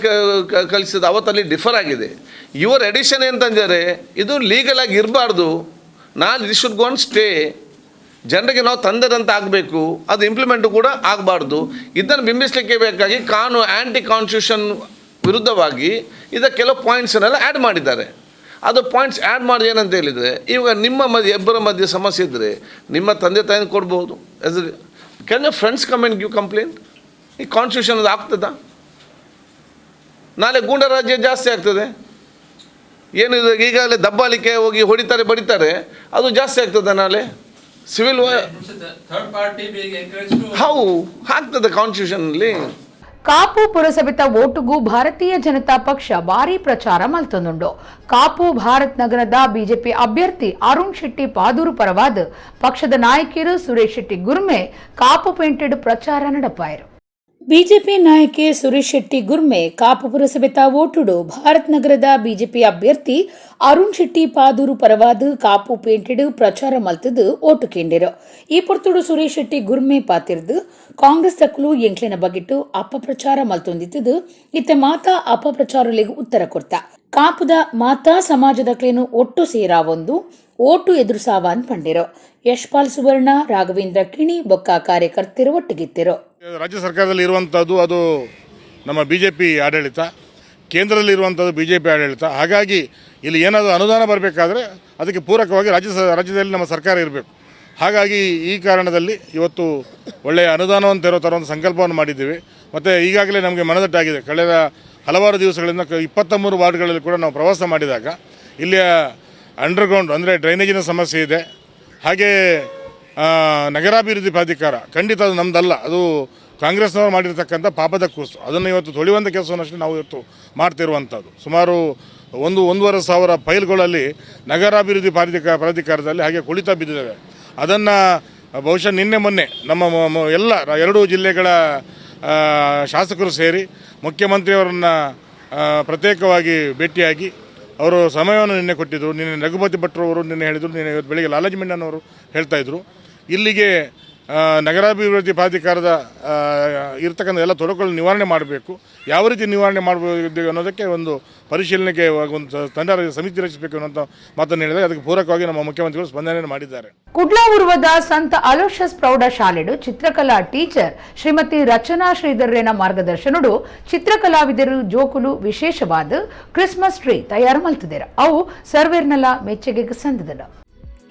ಕಳಿಸಿದ ಅವತ್ತಲ್ಲಿ ಡಿಫರ್ ಆಗಿದೆ. ಇವರ ಎಡಿಷನ್ ಏನಂತಂದರೆ ಇದು ಲೀಗಲ್ ಆಗಿ ಇರಬಾರ್ದು, ನಾನು this should go on stay, ಜನರಿಗೆ ನಾವು ತಂದರಂತ ಆಗಬೇಕು, ಅದು ಇಂಪ್ಲಿಮೆಂಟು ಕೂಡ ಆಗಬಾರ್ದು. ಇದನ್ನು ಬಿಂಬಿಸಲಿಕ್ಕೆ ಬೇಕಾಗಿ ಕಾನೂನು ಆ್ಯಂಟಿ ಕಾನ್ಸ್ಟಿಟ್ಯೂಷನ್ ವಿರುದ್ಧವಾಗಿ ಇದಕ್ಕೆ ಕೆಲವು ಪಾಯಿಂಟ್ಸನ್ನೆಲ್ಲ ಆ್ಯಡ್ ಮಾಡಿದ್ದಾರೆ. ಅದು ಪಾಯಿಂಟ್ಸ್ ಆ್ಯಡ್ ಮಾಡಿ ಏನಂತ ಹೇಳಿದರೆ, ಇವಾಗ ನಿಮ್ಮ ಮಧ್ಯೆ ಇಬ್ಬರ ಮಧ್ಯೆ ಸಮಸ್ಯೆ ಇದ್ದರೆ ನಿಮ್ಮ ತಂದೆ ತಾಯಿನ ಕೊಡ್ಬೋದು. As can your friends come and give complaint? ಈ ಕಾನ್ಸ್ಟಿಟ್ಯೂಷನ್ ಅದು ಆಗ್ತದಾ? ನಾಳೆ ಗೂಂಡರಾಜ್ಯ ಜಾಸ್ತಿ ಆಗ್ತದೆ. ಏನಿದೆ, ಈಗಾಗಲೇ ದಬ್ಬಾಳಿಕೆ ಹೋಗಿ ಹೊಡಿತಾರೆ ಬಡಿತಾರೆ, ಅದು ಜಾಸ್ತಿ ಆಗ್ತದೆ ನಾಳೆ. Civil how ಆಗ್ತದೆ ಕಾನ್ಸ್ಟಿಟ್ಯೂಷನಲ್ಲಿ? ಕಾಪು ಪುರಸಭೆತ ಓಟುಗೂ ಭಾರತೀಯ ಜನತಾ ಪಕ್ಷ ಭಾರಿ ಪ್ರಚಾರ ಮಲ್ತೊಂದುಂಡು. ಕಾಪು ಭಾರತ್ ನಗರದ ಬಿಜೆಪಿ ಅಭ್ಯರ್ಥಿ ಅರುಣ್ ಶೆಟ್ಟಿ ಪಾದೂರು ಪರವಾದ ಪಕ್ಷದ ನಾಯಕಿಯರು ಸುರೇಶ್ ಶೆಟ್ಟಿ ಗುರ್ಮೆ ಕಾಪು ಪೇಂಟೆಡ್ ಪ್ರಚಾರ ನಡಪಾಯರು. ಬಿಜೆಪಿ ನಾಯಕಿ ಸುರೇಶ್ ಶೆಟ್ಟಿ ಗುರ್ಮೆ ಕಾಪು ಪುರಸಭೆತ ಓಟುಡು ಭಾರತ್ ನಗರದ ಬಿಜೆಪಿ ಅಭ್ಯರ್ಥಿ ಅರುಣ್ ಶೆಟ್ಟಿ ಪಾದೂರು ಪರವಾದ ಕಾಪು ಪೇಂಟೆಡ್ ಪ್ರಚಾರ ಮಲ್ತದು ಓಟು ಕೇಂಡಿರು. ಈ ಪೊರ್ತುಡು ಸುರೇಶ್ ಶೆಟ್ಟಿ ಗುರ್ಮೆ ಪಾತಿರ್ದು ಕಾಂಗ್ರೆಸ್ ದಕ್ಕಲು ಎಂಕ್ಲಿನ ಬಗೆಟ್ಟು ಅಪಪ್ರಚಾರ ಮಲ್ತೊಂದಿತ್ತದು ಇತ್ತೆ ಮಾತಾ ಅಪಪ್ರಚಾರಲಿಗೆ ಉತ್ತರ ಕೊರ್ತ. ಕಾಪುದ ಮಾತಾ ಸಮಾಜದಕ್ಲೇನು ಒಟ್ಟು ಸೇರಾವೊಂದು ಓಟು ಎದುರುಸಾವಾನ್ ಪಂಡಿರು. ಯಶ್ಪಾಲ್ ಸುವರ್ಣ, ರಾಘವೇಂದ್ರ ಕಿಣಿ ಬೊಕ್ಕ ಕಾರ್ಯಕರ್ತರು ಒಟ್ಟಿಗಿತ್ತಿರು. ರಾಜ್ಯ ಸರ್ಕಾರದಲ್ಲಿ ಇರುವಂಥದ್ದು ಅದು ನಮ್ಮ ಬಿಜೆಪಿ ಆಡಳಿತ, ಕೇಂದ್ರದಲ್ಲಿ ಇರುವಂಥದ್ದು ಬಿಜೆಪಿ ಆಡಳಿತ. ಹಾಗಾಗಿ ಇಲ್ಲಿ ಏನಾದರೂ ಅನುದಾನ ಬರಬೇಕಾದ್ರೆ ಅದಕ್ಕೆ ಪೂರಕವಾಗಿ ರಾಜ್ಯದಲ್ಲಿ ನಮ್ಮ ಸರ್ಕಾರ ಇರಬೇಕು. ಹಾಗಾಗಿ ಈ ಕಾರಣದಲ್ಲಿ ಇವತ್ತು ಒಳ್ಳೆಯ ಅನುದಾನವನ್ನು ತರೋ ಒಂದು ಸಂಕಲ್ಪವನ್ನು ಮಾಡಿದ್ದೀವಿ. ಮತ್ತು ಈಗಾಗಲೇ ನಮಗೆ ಮನದಟ್ಟಾಗಿದೆ. ಕಳೆದ ಹಲವಾರು ದಿವಸಗಳಿಂದ 23 ವಾರ್ಡ್ಗಳಲ್ಲಿ ಕೂಡ ನಾವು ಪ್ರವಾಸ ಮಾಡಿದಾಗ ಇಲ್ಲಿಯ ಅಂಡರ್ಗ್ರೌಂಡ್ ಅಂದರೆ ಡ್ರೈನೇಜಿನ ಸಮಸ್ಯೆ ಇದೆ. ಹಾಗೇ ನಗರಾಭಿವೃದ್ಧಿ ಪ್ರಾಧಿಕಾರ ಖಂಡಿತ ಅದು ನಮ್ಮದಲ್ಲ, ಅದು ಕಾಂಗ್ರೆಸ್ನವರು ಮಾಡಿರ್ತಕ್ಕಂಥ ಪಾಪದ ಕೂಸು. ಅದನ್ನು ಇವತ್ತು ತೊಳೆಯುವಂಥ ಕೆಲಸವನ್ನು ಅಷ್ಟೇ ನಾವು ಇವತ್ತು ಮಾಡ್ತಿರುವಂಥದ್ದು. ಸುಮಾರು 1,500 ಫೈಲ್ಗಳಲ್ಲಿ ನಗರಾಭಿವೃದ್ಧಿ ಪ್ರಾಧಿಕಾರದಲ್ಲಿ ಹಾಗೆ ಕುಳಿತ ಬಿದ್ದಿದ್ದಾವೆ. ಅದನ್ನು ಬಹುಶಃ ನಿನ್ನೆ ಮೊನ್ನೆ ನಮ್ಮ ಎಲ್ಲ 2 ಜಿಲ್ಲೆಗಳ ಶಾಸಕರು ಸೇರಿ ಮುಖ್ಯಮಂತ್ರಿಯವರನ್ನು ಪ್ರತ್ಯೇಕವಾಗಿ ಭೇಟಿಯಾಗಿ ಅವರು ಸಮಯವನ್ನು ನಿನ್ನೆ ಕೊಟ್ಟಿದ್ದರು. ನಿನ್ನೆ ರಘುಪತಿ ಭಟ್ರು ಅವರು ನಿನ್ನೆ ಹೇಳಿದರು, ನಿನ್ನೆ ಇವತ್ತು ಬೆಳಿಗ್ಗೆ ಲಾಲಾಜಿ ಮೆಂಡನ್ ಹೇಳ್ತಾಯಿದ್ರು. ಇಲ್ಲಿಗೆ ನಗರಾಭಿವೃದ್ಧಿ ಪ್ರಾಧಿಕಾರದ ಇರ್ತಕ್ಕಂಥ ಎಲ್ಲ ತೊಡಕುಗಳನ್ನು ನಿವಾರಣೆ ಮಾಡಬೇಕು. ಯಾವ ರೀತಿ ನಿವಾರಣೆ ಮಾಡಬಹುದು ಅನ್ನೋದಕ್ಕೆ ಒಂದು ಪರಿಶೀಲನೆಗೆ ಒಂದು ತಂಡ ಸಮಿತಿ ರಚಿಸಬೇಕು ಅನ್ನೋಂಥ ಮಾತನ್ನು ಹೇಳಿದರೆ ಅದಕ್ಕೆ ಪೂರಕವಾಗಿ ನಮ್ಮ ಮುಖ್ಯಮಂತ್ರಿಗಳು ಸ್ಪಂದನೆ ಮಾಡಿದ್ದಾರೆ. ಕುಡ್ಲ ಉರ್ವದ ಸಂತ ಅಲೋಷಸ್ ಪ್ರೌಢಶಾಲೆಡು ಚಿತ್ರಕಲಾ ಟೀಚರ್ ಶ್ರೀಮತಿ ರಚನಾ ಶ್ರೀಧರ್ರೇನ ಮಾರ್ಗದರ್ಶನಡು ಚಿತ್ರಕಲಾವಿದರು ಜೋಕುಲು ವಿಶೇಷವಾದ ಕ್ರಿಸ್ಮಸ್ ಟ್ರೀ ತಯಾರು ಮಲ್ತಿದ್ದೀರ. ಅವು ಸರ್ವೇರ್ನೆಲ್ಲ ಮೆಚ್ಚುಗೆಗೆ ಸಂದಿದನು.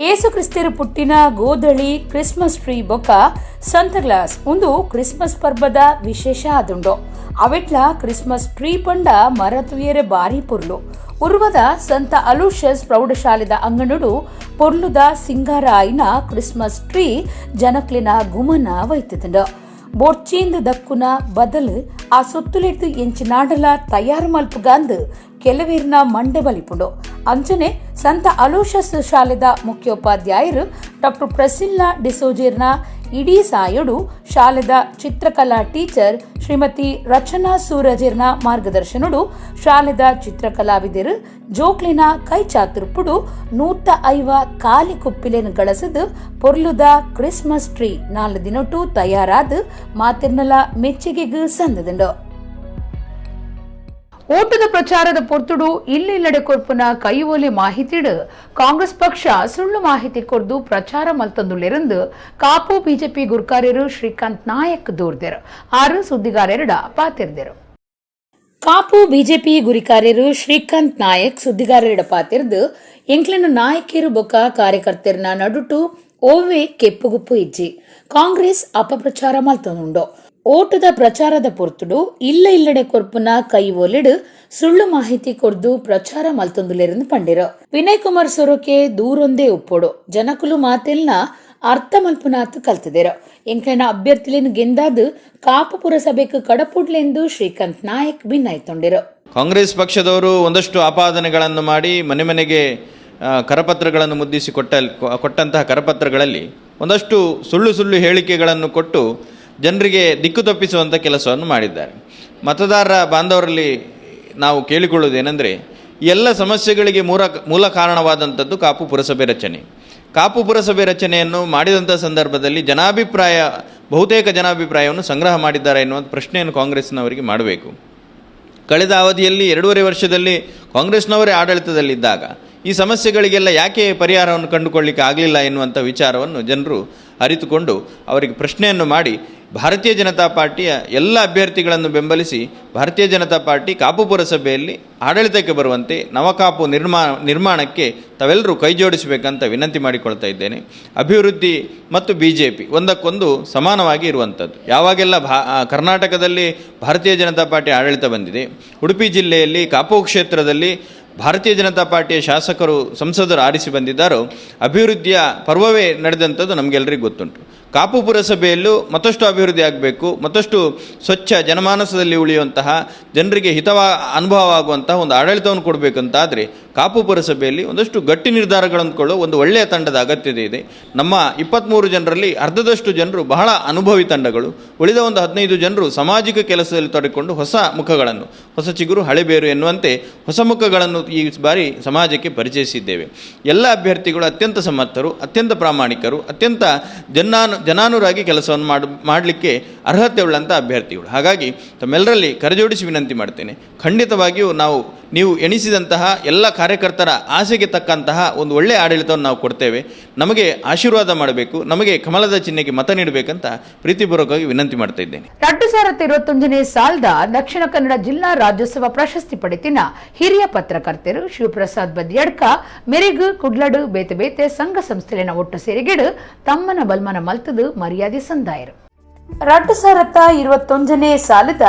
ಏಸು ಕ್ರಿಸ್ತರು ಪುಟ್ಟಿನ ಗೋದಳಿ ಕ್ರಿಸ್ಮಸ್ ಟ್ರೀ ಬೊಕ್ಕ ಸಂತ ಗ್ಲಾಸ್ ಒಂದು ಕ್ರಿಸ್ಮಸ್ ಪರ್ಬದ ವಿಶೇಷ ಆದುಂಡು. ಅವೆಟ್ಲ ಕ್ರಿಸ್ಮಸ್ ಟ್ರೀ ಪಂಡ ಮರ ತುಯರೆ ಬಾರಿ ಪೊರ್ಲು. ಉರ್ವದ ಸಂತ ಅಲೂಷಸ್ ಪ್ರೌಢಶಾಲೆದ ಅಂಗಣಡು ಪೊರ್ಲುದ ಸಿಂಗಾರ ಆಯಿನ ಕ್ರಿಸ್ಮಸ್ ಟ್ರೀ ಜನಕ್ಲಿನ ಗುಮನ ವೈತುಂಡು. ಬೊರ್ಚೀಂದ ದಕ್ಕುನ ಬದಲು ಆ ಸೊತ್ತುಲಿಡ್ದು ಎಂಚಿನಾಡಲ ತಯಾರು ಮಲ್ಪುಗಾಂದು ಕೆಲವೇರ್ನ ಮಂಡೆ ಬಲಿಪುಂಡು. ಅಂಚನೆ ಸಂತ ಅಲೋಷಸ್ ಶಾಲೆದ ಮುಖ್ಯೋಪಾಧ್ಯಾಯರು ಡಾಕ್ಟರ್ ಪ್ರಸಿಲ್ಲಾ ಡಿಸೋಜೇರ್ನ ಇಡೀ ಸಾಯೋಡು ಶಾಲೆದ ಚಿತ್ರಕಲಾ ಟೀಚರ್ ಶ್ರೀಮತಿ ರಚನಾ ಸೂರಜೇರ್ನ ಮಾರ್ಗದರ್ಶನಡು ಶಾಲೆದ ಚಿತ್ರಕಲಾವಿದರು ಜೋಕ್ಲಿನ ಕೈ ಚಾತುರ್ಪುಡು 150 ಕಾಲಿ ಕುಪ್ಪಿಲೆನ್ ಗಳಸದು ಪೊರ್ಲುದ ಕ್ರಿಸ್ಮಸ್ ಟ್ರೀ 4 ದಿನೊಟು ತಯಾರಾದ ಮಾತಿರ್ನಲ ಮೆಚ್ಚುಗೆಗ್ ಸಂದದುಂಡು. ಓಟದ ಪ್ರಚಾರದ ಪೊರ್ತುಡು ಇಲ್ಲಿಲ್ಲಡೆ ಕೊರ್ಪುನ ಕೈಒಲೆ ಮಾಹಿತಿಡು ಕಾಂಗ್ರೆಸ್ ಪಕ್ಷ ಸುಳ್ಳು ಮಾಹಿತಿ ಕೊರ್ದು ಪ್ರಚಾರ ಮಲ್ತಂದುಳ್ಳಿರಂದು ಕಾಪು ಬಿಜೆಪಿ ಗುರ್ಕಾರ್ಯರು ಶ್ರೀಕಾಂತ್ ನಾಯಕ್ ದೂರ್ದೆರು. ಆರು ಸುದ್ದಿಗಾರರೆಡ ಪಾತಿರ್ದೆರು. ಕಾಪು ಬಿಜೆಪಿ ಗುರಿಕಾರ್ಯರು ಶ್ರೀಕಾಂತ್ ನಾಯಕ್ ಸುದ್ದಿಗಾರರೆಡ ಪಾತಿರ್ದು ಎಂಕ್ಲಿನ ನಾಯಕಿಯರು ಬೊಕ್ಕ ಕಾರ್ಯಕರ್ತರನ ನಡುಟು ಓವೆ ಕೆಪ್ಪುಗುಪ್ಪು ಇಜ್ಜಿ ಕಾಂಗ್ರೆಸ್ ಅಪಪ್ರಚಾರ ಮಲ್ತೊಂದುಂಡು. ಓಟದ ಪ್ರಚಾರದ ಪೊರ್ತುಡು ಇಲ್ಲ ಇಲ್ಲಡೆ ಕೊರ್ಪುನ ಕೈ ಒಲಿಡು ಸುಳ್ಳು ಮಾಹಿತಿ ಕೊರ್ದು ಪ್ರಚಾರ ಮಲ್ತೊಂದುಲೆರಂದು ಪಂಡಿರು. ವಿನಯ್ ಕುಮಾರ್ ಸೊರಕೆ ದೂರೊಂದೇ ಉಪ್ಪೋಡು ಜನಕುಲು ಮಾತೆಲ್ನ ಅರ್ಥ ಮಲ್ಪುನಾತ್ ಕಲ್ತದಿರು. ಎಂಕ್ಲೆನ ಅಭ್ಯರ್ಥಿಲೇನು ಗೆಂದಾದು ಕಾಪು ಪುರಸಭೆಗೆ ಕಡಪುಡ್ಲೆಂದು ಶ್ರೀಕಾಂತ್ ನಾಯಕ್ ಭಿನ್ನಾಯ್ತೊಂಡಿರು. ಕಾಂಗ್ರೆಸ್ ಪಕ್ಷದವರು ಒಂದಷ್ಟು ಆಪಾದನೆಗಳನ್ನು ಮಾಡಿ ಮನೆ ಮನೆಗೆ ಕರಪತ್ರಗಳನ್ನು ಮುದ್ರಿಸಿ ಕೊಟ್ಟಂತಹ ಕರಪತ್ರಗಳಲ್ಲಿ ಒಂದಷ್ಟು ಸುಳ್ಳು ಸುಳ್ಳು ಹೇಳಿಕೆಗಳನ್ನು ಕೊಟ್ಟು ಜನರಿಗೆ ದಿಕ್ಕು ತಪ್ಪಿಸುವಂಥ ಕೆಲಸವನ್ನು ಮಾಡಿದ್ದಾರೆ. ಮತದಾರರ ಬಾಂಧವರಲ್ಲಿ ನಾವು ಕೇಳಿಕೊಳ್ಳುವುದೇನೆಂದರೆ, ಎಲ್ಲ ಸಮಸ್ಯೆಗಳಿಗೆ ಮೂಲ ಕಾರಣವಾದಂಥದ್ದು ಕಾಪು ಪುರಸಭೆ ರಚನೆ. ಕಾಪು ಪುರಸಭೆ ರಚನೆಯನ್ನು ಮಾಡಿದಂಥ ಸಂದರ್ಭದಲ್ಲಿ ಬಹುತೇಕ ಜನಾಭಿಪ್ರಾಯವನ್ನು ಸಂಗ್ರಹ ಮಾಡಿದ್ದಾರೆ ಎನ್ನುವಂಥ ಪ್ರಶ್ನೆಯನ್ನು ಕಾಂಗ್ರೆಸ್ನವರಿಗೆ ಮಾಡಬೇಕು. ಕಳೆದ ಅವಧಿಯಲ್ಲಿ 2.5 ವರ್ಷದಲ್ಲಿ ಕಾಂಗ್ರೆಸ್ನವರೇ ಆಡಳಿತದಲ್ಲಿದ್ದಾಗ ಈ ಸಮಸ್ಯೆಗಳಿಗೆಲ್ಲ ಯಾಕೆ ಪರಿಹಾರವನ್ನು ಕಂಡುಕೊಳ್ಳಿಕ್ಕೆ ಆಗಲಿಲ್ಲ ಎನ್ನುವಂಥ ವಿಚಾರವನ್ನು ಜನರು ಅರಿತುಕೊಂಡು ಅವರಿಗೆ ಪ್ರಶ್ನೆಯನ್ನು ಮಾಡಿ ಭಾರತೀಯ ಜನತಾ ಪಾರ್ಟಿಯ ಎಲ್ಲ ಅಭ್ಯರ್ಥಿಗಳನ್ನು ಬೆಂಬಲಿಸಿ ಭಾರತೀಯ ಜನತಾ ಪಾರ್ಟಿ ಕಾಪು ಪುರಸಭೆಯಲ್ಲಿ ಆಡಳಿತಕ್ಕೆ ಬರುವಂತೆ ನವಕಾಪು ನಿರ್ಮಾಣಕ್ಕೆ ತಾವೆಲ್ಲರೂ ಕೈ ಜೋಡಿಸಬೇಕಂತ ವಿನಂತಿ ಮಾಡಿಕೊಳ್ತಾ ಇದ್ದೇನೆ. ಅಭಿವೃದ್ಧಿ ಮತ್ತು ಬಿ ಜೆ ಪಿ ಒಂದಕ್ಕೊಂದು ಸಮಾನವಾಗಿ ಇರುವಂಥದ್ದು. ಯಾವಾಗೆಲ್ಲ ಕರ್ನಾಟಕದಲ್ಲಿ ಭಾರತೀಯ ಜನತಾ ಪಾರ್ಟಿ ಆಡಳಿತ ಬಂದಿದೆ, ಉಡುಪಿ ಜಿಲ್ಲೆಯಲ್ಲಿ ಕಾಪು ಕ್ಷೇತ್ರದಲ್ಲಿ ಭಾರತೀಯ ಜನತಾ ಪಾರ್ಟಿಯ ಶಾಸಕರು ಸಂಸದರು ಆರಿಸಿ ಬಂದಿದ್ದಾರೋ ಅಭಿವೃದ್ಧಿಯ ಪರ್ವವೇ ನಡೆದಂಥದ್ದು ನಮಗೆಲ್ಲರಿಗೂ ಗೊತ್ತುಂಟು. ಕಾಪು ಪುರಸಭೆಯಲ್ಲೂ ಮತ್ತಷ್ಟು ಅಭಿವೃದ್ಧಿ ಆಗಬೇಕು, ಮತ್ತಷ್ಟು ಸ್ವಚ್ಛ ಜನಮಾನಸದಲ್ಲಿ ಉಳಿಯುವಂತಹ ಜನರಿಗೆ ಹಿತವ ಅನುಭವ ಆಗುವಂತಹ ಒಂದು ಆಡಳಿತವನ್ನು ಕೊಡಬೇಕಂತಾದರೆ ಕಾಪು ಪುರಸಭೆಯಲ್ಲಿ ಒಂದಷ್ಟು ಗಟ್ಟಿ ನಿರ್ಧಾರಗಳನ್ನು ಕೊಳ್ಳೋ ಒಂದು ಒಳ್ಳೆಯ ತಂಡದ ಅಗತ್ಯತೆ ಇದೆ. ನಮ್ಮ 23 ಜನರಲ್ಲಿ ಅರ್ಧದಷ್ಟು ಜನರು ಬಹಳ ಅನುಭವಿ ತಂಡಗಳು, ಉಳಿದ ಒಂದು 15 ಜನರು ಸಾಮಾಜಿಕ ಕೆಲಸದಲ್ಲಿ ತೊಡಗಿಕೊಂಡು ಹೊಸ ಮುಖಗಳನ್ನು, ಹೊಸ ಚಿಗುರು ಹಳೆಬೇರು ಎನ್ನುವಂತೆ ಹೊಸ ಮುಖಗಳನ್ನು ಈ ಬಾರಿ ಸಮಾಜಕ್ಕೆ ಪರಿಚಯಿಸಿದ್ದೇವೆ. ಎಲ್ಲ ಅಭ್ಯರ್ಥಿಗಳು ಅತ್ಯಂತ ಸಮರ್ಥರು, ಅತ್ಯಂತ ಪ್ರಾಮಾಣಿಕರು, ಅತ್ಯಂತ ಜನಾನುರಾಗಿ ಕೆಲಸವನ್ನು ಮಾಡಲಿಕ್ಕೆ ಅರ್ಹತೆ ಉಳ್ಳಂಥ ಅಭ್ಯರ್ಥಿಗಳು. ಹಾಗಾಗಿ ತಮ್ಮೆಲ್ಲರಲ್ಲಿ ಕರಜೋಡಿಸಿ ವಿನಂತಿ ಮಾಡ್ತೇನೆ, ಖಂಡಿತವಾಗಿಯೂ ನೀವು ಎಣಿಸಿದಂತಹ ಎಲ್ಲ ಕಾರ್ಯಕರ್ತರ ಆಸೆಗೆ ತಕ್ಕಂತಹ ಒಂದು ಒಳ್ಳೆಯ ಆಡಳಿತವನ್ನು ನಾವು ಕೊಡ್ತೇವೆ. ನಮಗೆ ಆಶೀರ್ವಾದ ಮಾಡಬೇಕು, ನಮಗೆ ಕಮಲದ ಚಿಹ್ನೆಗೆ ಮತ ನೀಡಬೇಕಂತ ಪ್ರೀತಿಪೂರ್ವಕವಾಗಿ ವಿನಂತಿ ಮಾಡ್ತಾ ಇದ್ದೇನೆ. 2021ನೇ ಸಾಲದ ದಕ್ಷಿಣ ಕನ್ನಡ ಜಿಲ್ಲಾ ರಾಜ್ಯೋತ್ಸವ ಪ್ರಶಸ್ತಿ ಪಡೆತಿನ ಹಿರಿಯ ಪತ್ರಕರ್ತರು ಶಿವಪ್ರಸಾದ್ ಬದಿಯಡ್ಕ ಮೆರಿಗು ಕುಡ್ಲಡು ಬೇತೆ ಬೇತೆ ಸಂಘ ಸಂಸ್ಥೆಲಿನ ಒಟ್ಟು ಸೇರಿಗೆಡು ತಮ್ಮನ ಬಲ್ಮನ ಮಲ್ತದು ಮರ್ಯಾದೆ ಸಂದಾಯರು. 2021ನೇ ಸಾಲದ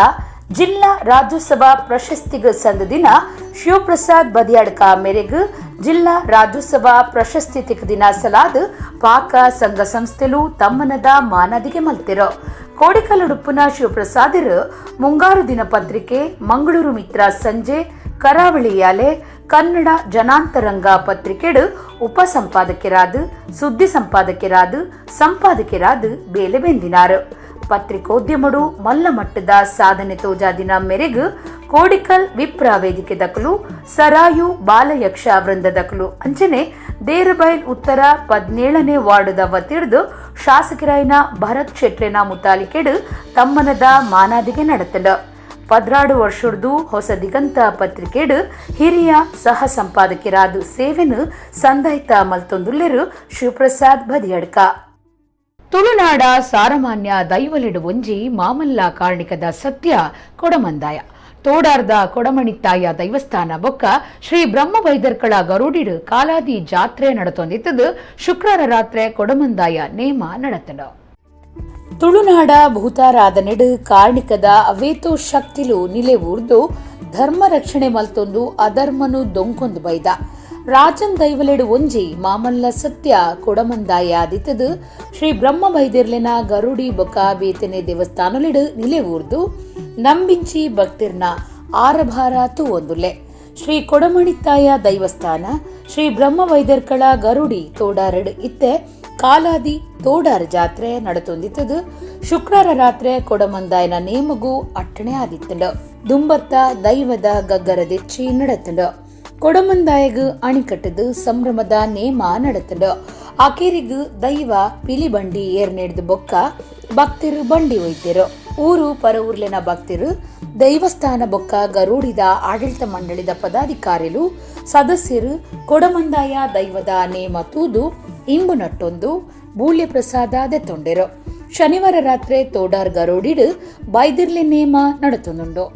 ಜಿಲ್ಲಾ ರಾಜ್ಯೋತ್ಸವ ಪ್ರಶಸ್ತಿಗೆ ಸಂದ ದಿನ ಶಿವಪ್ರಸಾದ್ ಬದಿಯಡ್ಕ ಮೇರೆಗೆ ಜಿಲ್ಲಾ ರಾಜ್ಯೋತ್ಸವ ಪ್ರಶಸ್ತಿ ತಿಕ್ಕ ದಿನ ಸಲಾದ ಪಾಕ ಸಂಘ ಸಂಸ್ಥೆಲು ತಮ್ಮನದ ಮಾನದಿಗೆ ಮಲ್ತಿರೋ. ಕೋಡಿಕಲ್ಲುಡುಪ್ಪುನ ಶಿವಪ್ರಸಾದರು ಮುಂಗಾರು ದಿನಪತ್ರಿಕೆ, ಮಂಗಳೂರು ಮಿತ್ರ ಸಂಜೆ, ಕರಾವಳಿಯಾಲೆ, ಕನ್ನಡ ಜನಾಂತರಂಗ ಪತ್ರಿಕೆಡು ಉಪಸಂಪಾದಕರಾದ, ಸುದ್ದಿ ಸಂಪಾದಕರಾದ, ಸಂಪಾದಕರಾದ ಬೇಲೆ ಬೆಂದಿನಾರು. ಪತ್ರಿಕೋದ್ಯಮಡು ಮಲ್ಲ ಮಟ್ಟದ ಸಾಧನೆ ತೋಜಾದಿನ ಮೇರೆಗೆ ಕೋಡಿಕಲ್ ವಿಪ್ರ ವೇದಿಕೆ ದಕಲು, ಸರಾಯು ಬಾಲಯಕ್ಷ ವೃಂದ ದಕಲು ಅಂಚನೆ ದೇರಬೈಲ್ ಉತ್ತರ 17ನೇ ವಾರ್ಡದ ವತಿರ್ದು ಶಾಸಕರಾಯನ ಭರತ್ ಶೆಟ್ರೆನ ಮುತಾಲಿಕೆಡು ತಮ್ಮನದ ಮಾನಾದಿಗೆ ನಡೆತಂಡ. 16 ವರ್ಷದ್ದು ಹೊಸ ದಿಗಂತ ಪತ್ರಿಕೆಡು ಹಿರಿಯ ಸಹ ಸಂಪಾದಕರಾದ ಸೇವೆನು ಸಂದಾಯಿತ ಮಲ್ತೊಂದುಲ್ಲೆರು ಶಿವಪ್ರಸಾದ್ ಬದಿಯಡ್ಕ. ತುಳುನಾಡ ಸಾರಮಾನ್ಯ ದೈವಲಿಡು ಒಂಜಿ ಮಾಮಲ್ಲ ಕಾರ್ಣಿಕದ ಸತ್ಯ ಕೊಡಮಂದಾಯ ತೋಡಾರ್ದ ಕೊಡಮಣಿತ್ತಾಯ ದೈವಸ್ಥಾನ ಬೊಕ್ಕ ಶ್ರೀ ಬ್ರಹ್ಮ ವೈದರ್ಕಳ ಗರುಡಿಡು ಕಾಲಾದಿ ಜಾತ್ರೆ ನಡತೊಂದಿತ್ತದು. ಶುಕ್ರವಾರ ರಾತ್ರಿ ಕೊಡಮಂದಾಯ ನೇಮ ನಡತನು. ತುಳುನಾಡ ಭೂತಾರಾಧನೆಡು ಕಾರ್ಣಿಕದ ಅವೇತೋ ಶಕ್ತಿಲು ನಿಲೆ ಊರ್ದು ಧರ್ಮ ರಕ್ಷಣೆ ಮಲ್ತೊಂದು ಅಧರ್ಮನು ದೊಂಕೊಂದು ಬೈದ ರಾಜನ್ ದೈವಲೆಡು ಒಂಜಿ ಮಾಮಲ್ಲ ಸತ್ಯ ಕೊಡಮಂದಾಯ ಆದಿತ್ತದು. ಶ್ರೀ ಬ್ರಹ್ಮ ಬೈದಿರ್ಲಿನ ಗರುಡಿ ಬೊಕ ಬೇತನೆ ದೇವಸ್ಥಾನಲಿಡು ನಿಲೆ ಊರ್ದು ನಂಬಿಂಚಿ ಭಕ್ತಿರ್ನ ಆರಭಾರ ತೂವೊಂದುಲ್ಲೆ. ಶ್ರೀ ಕೊಡಮಣಿತ್ತಾಯ ದೈವಸ್ಥಾನ ಶ್ರೀ ಬ್ರಹ್ಮ ವೈದರ್ಕಳ ಗರುಡಿ ತೋಡಾರಡು ಇತ್ತೆ ಕಾಲಾದಿ ತೋಡಾರ ಜಾತ್ರೆ ನಡತೊಂದಿತ್ತದು. ಶುಕ್ರವಾರ ರಾತ್ರಿ ಕೊಡಮಂದಾಯನ ನೇಮಗೂ ಅಟ್ಟಣೆ ಆದಿತ್ತಂಡು. ದುಂಬತ್ತ ದೈವದ ಗಗ್ಗರದೆಚ್ಚಿ ನಡತಂಡು. ಕೊಡಮಂದಾಯಗು ಅಣಿಕಟ್ಟದು ಸಂಭ್ರಮದ ನೇಮ ನಡತಂಡು. ಆಕೇರಿಗು ದೈವ ಪಿಲಿ ಬಂಡಿ ಏರ್ನೇಡ್ದು ಬೊಕ್ಕ ಭಕ್ತರು ಬಂಡಿ ಒಯ್ತಿರು. ಊರು ಪರ ಊರ್ಲಿನ ಭಕ್ತರು ದೈವಸ್ಥಾನ ಬೊಕ್ಕ ಗರುಡಿದ ಆಡಳಿತ ಮಂಡಳಿದ ಪದಾಧಿಕಾರಿಲು ಸದಸ್ಯರು ಕೊಡಮಂದಾಯ ದೈವದ ನೇಮ ತೂದು ಇಂಬು ನಟ್ಟೊಂದು ಬೂಳ್ಯ ಪ್ರಸಾದ ದೆತ್ತೊಂಡೆರು. ಶನಿವಾರ ರಾತ್ರಿ ತೋಡಾರ್ ಗರುಡಿಡು ಬೈದಿರ್ಲಿ ನೇಮ ನಡತೊಂದುಂಡು.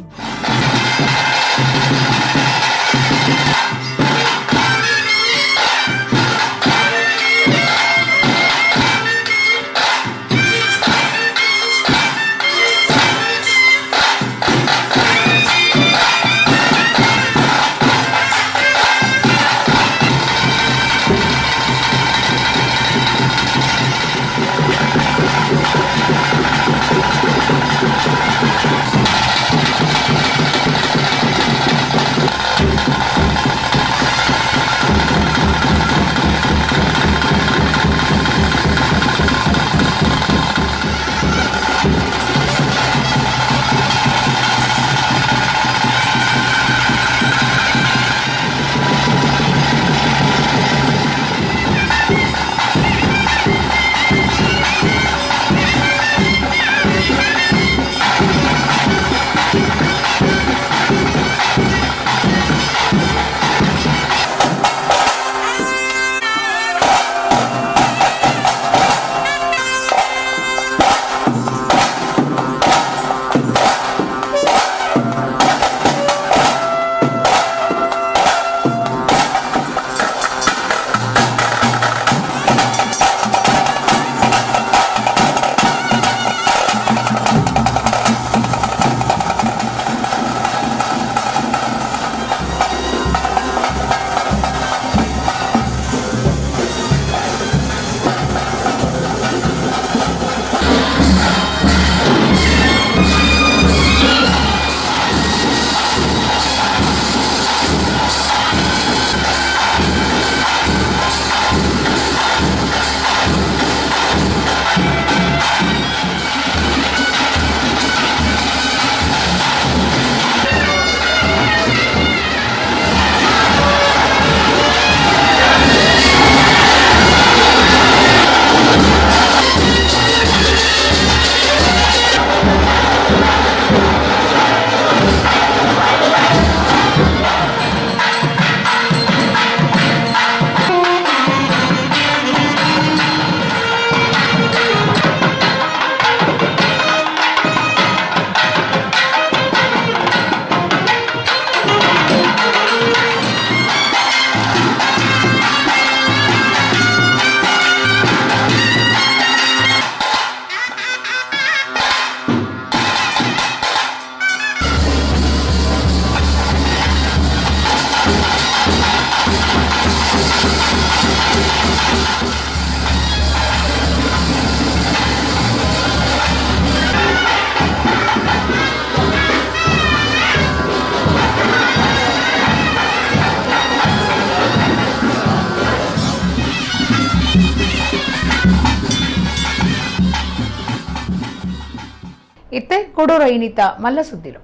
ಇತ್ತೆ ಕೊಡೋರ ಇನಿತ ಮಲ್ಲ ಸುದ್ದಿಲು.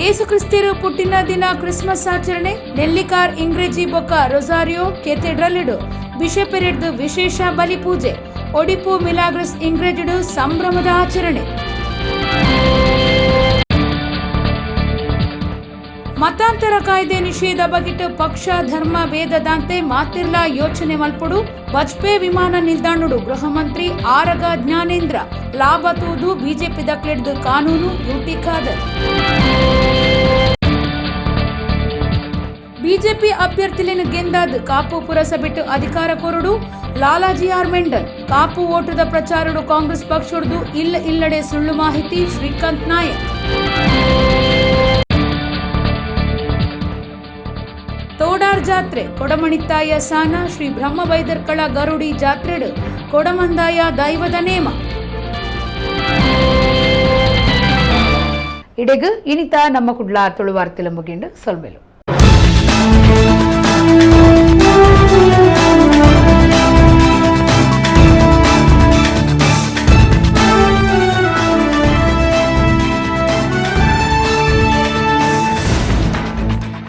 ಏಸು ಕ್ರಿಸ್ತಿರು ಪುಟ್ಟಿನ ದಿನ ಕ್ರಿಸ್ಮಸ್ ಆಚರಣೆ. ನೆಲ್ಲಿಕಾರ್ ಇಂಗ್ರೇಜಿ ಬೊಕ್ಕ ರೊಸಾರಿಯೋ ಕೆಥೆಡ್ರಲ್ ಇಡು ಬಿಷಪೆರೆಡ್ದು ವಿಶೇಷ ಬಲಿ ಪೂಜೆ. ಒಡಿಪು ಮಿಲಾಗ್ರಸ್ ಇಂಗ್ರೇಜಿಡು ಸಂಭ್ರಮದ ಆಚರಣೆ. ಮತಾಂತರ ಕಾಯ್ದೆ ನಿಷೇಧ ಬಗೆಟ್ ಪಕ್ಷ ಧರ್ಮ ಭೇದದಾಂತೆ ಮಾತಿರ್ಲಾ ಯೋಚನೆ ಮಲ್ಪೊಡು. ಬಜ್ಪೆ ವಿಮಾನ ನಿಲ್ದಾಣಡು ಗೃಹ ಮಂತ್ರಿ ಆರಗ ಜ್ಞಾನೇಂದ್ರ. ಲಾಭ ತೂದು ಬಿಜೆಪಿ ದಕ್ಲೆಡ್ದು ಕಾನೂನು ಯುಟಿ ಖಾದರ್. ಬಿಜೆಪಿ ಅಭ್ಯರ್ಥಿಲೇನು ಗೆಂದಾದ್ ಕಾಪು ಪುರಸಭೆಟ್ಟು ಅಧಿಕಾರ ಕೊರಡು ಲಾಲಾಜಿ ಆರ್ ಮೆಂಡನ್. ಕಾಪು ಓಟದ ಪ್ರಚಾರಡು ಕಾಂಗ್ರೆಸ್ ಪಕ್ಷಡ್ದು ಇಲ್ಲ ಇಲ್ಲಡೆ ಸುಳ್ಳು ಮಾಹಿತಿ ಶ್ರೀಕಾಂತ್ ನಾಯಕ್. ತೋಡಾರ್ ಜಾತ್ರೆ ಕೊಡಮಣಿತ್ತಾಯ ಸಾನ ಶ್ರೀ ಬ್ರಹ್ಮಬೈದರ್ಕಳ ಗರುಡಿ ಜಾತ್ರೆಡು ಕೊಡಮಂದಾಯ ದೈವದ ನೇಮ. ಇಡೆಗು ಇನಿತ ನಮ್ಮ ಕುಡ್ಲ ತುಳುವಾರ್ತಿಲ ಮುಗಿಂಡು ಸೊಲ್ಮೆಲು.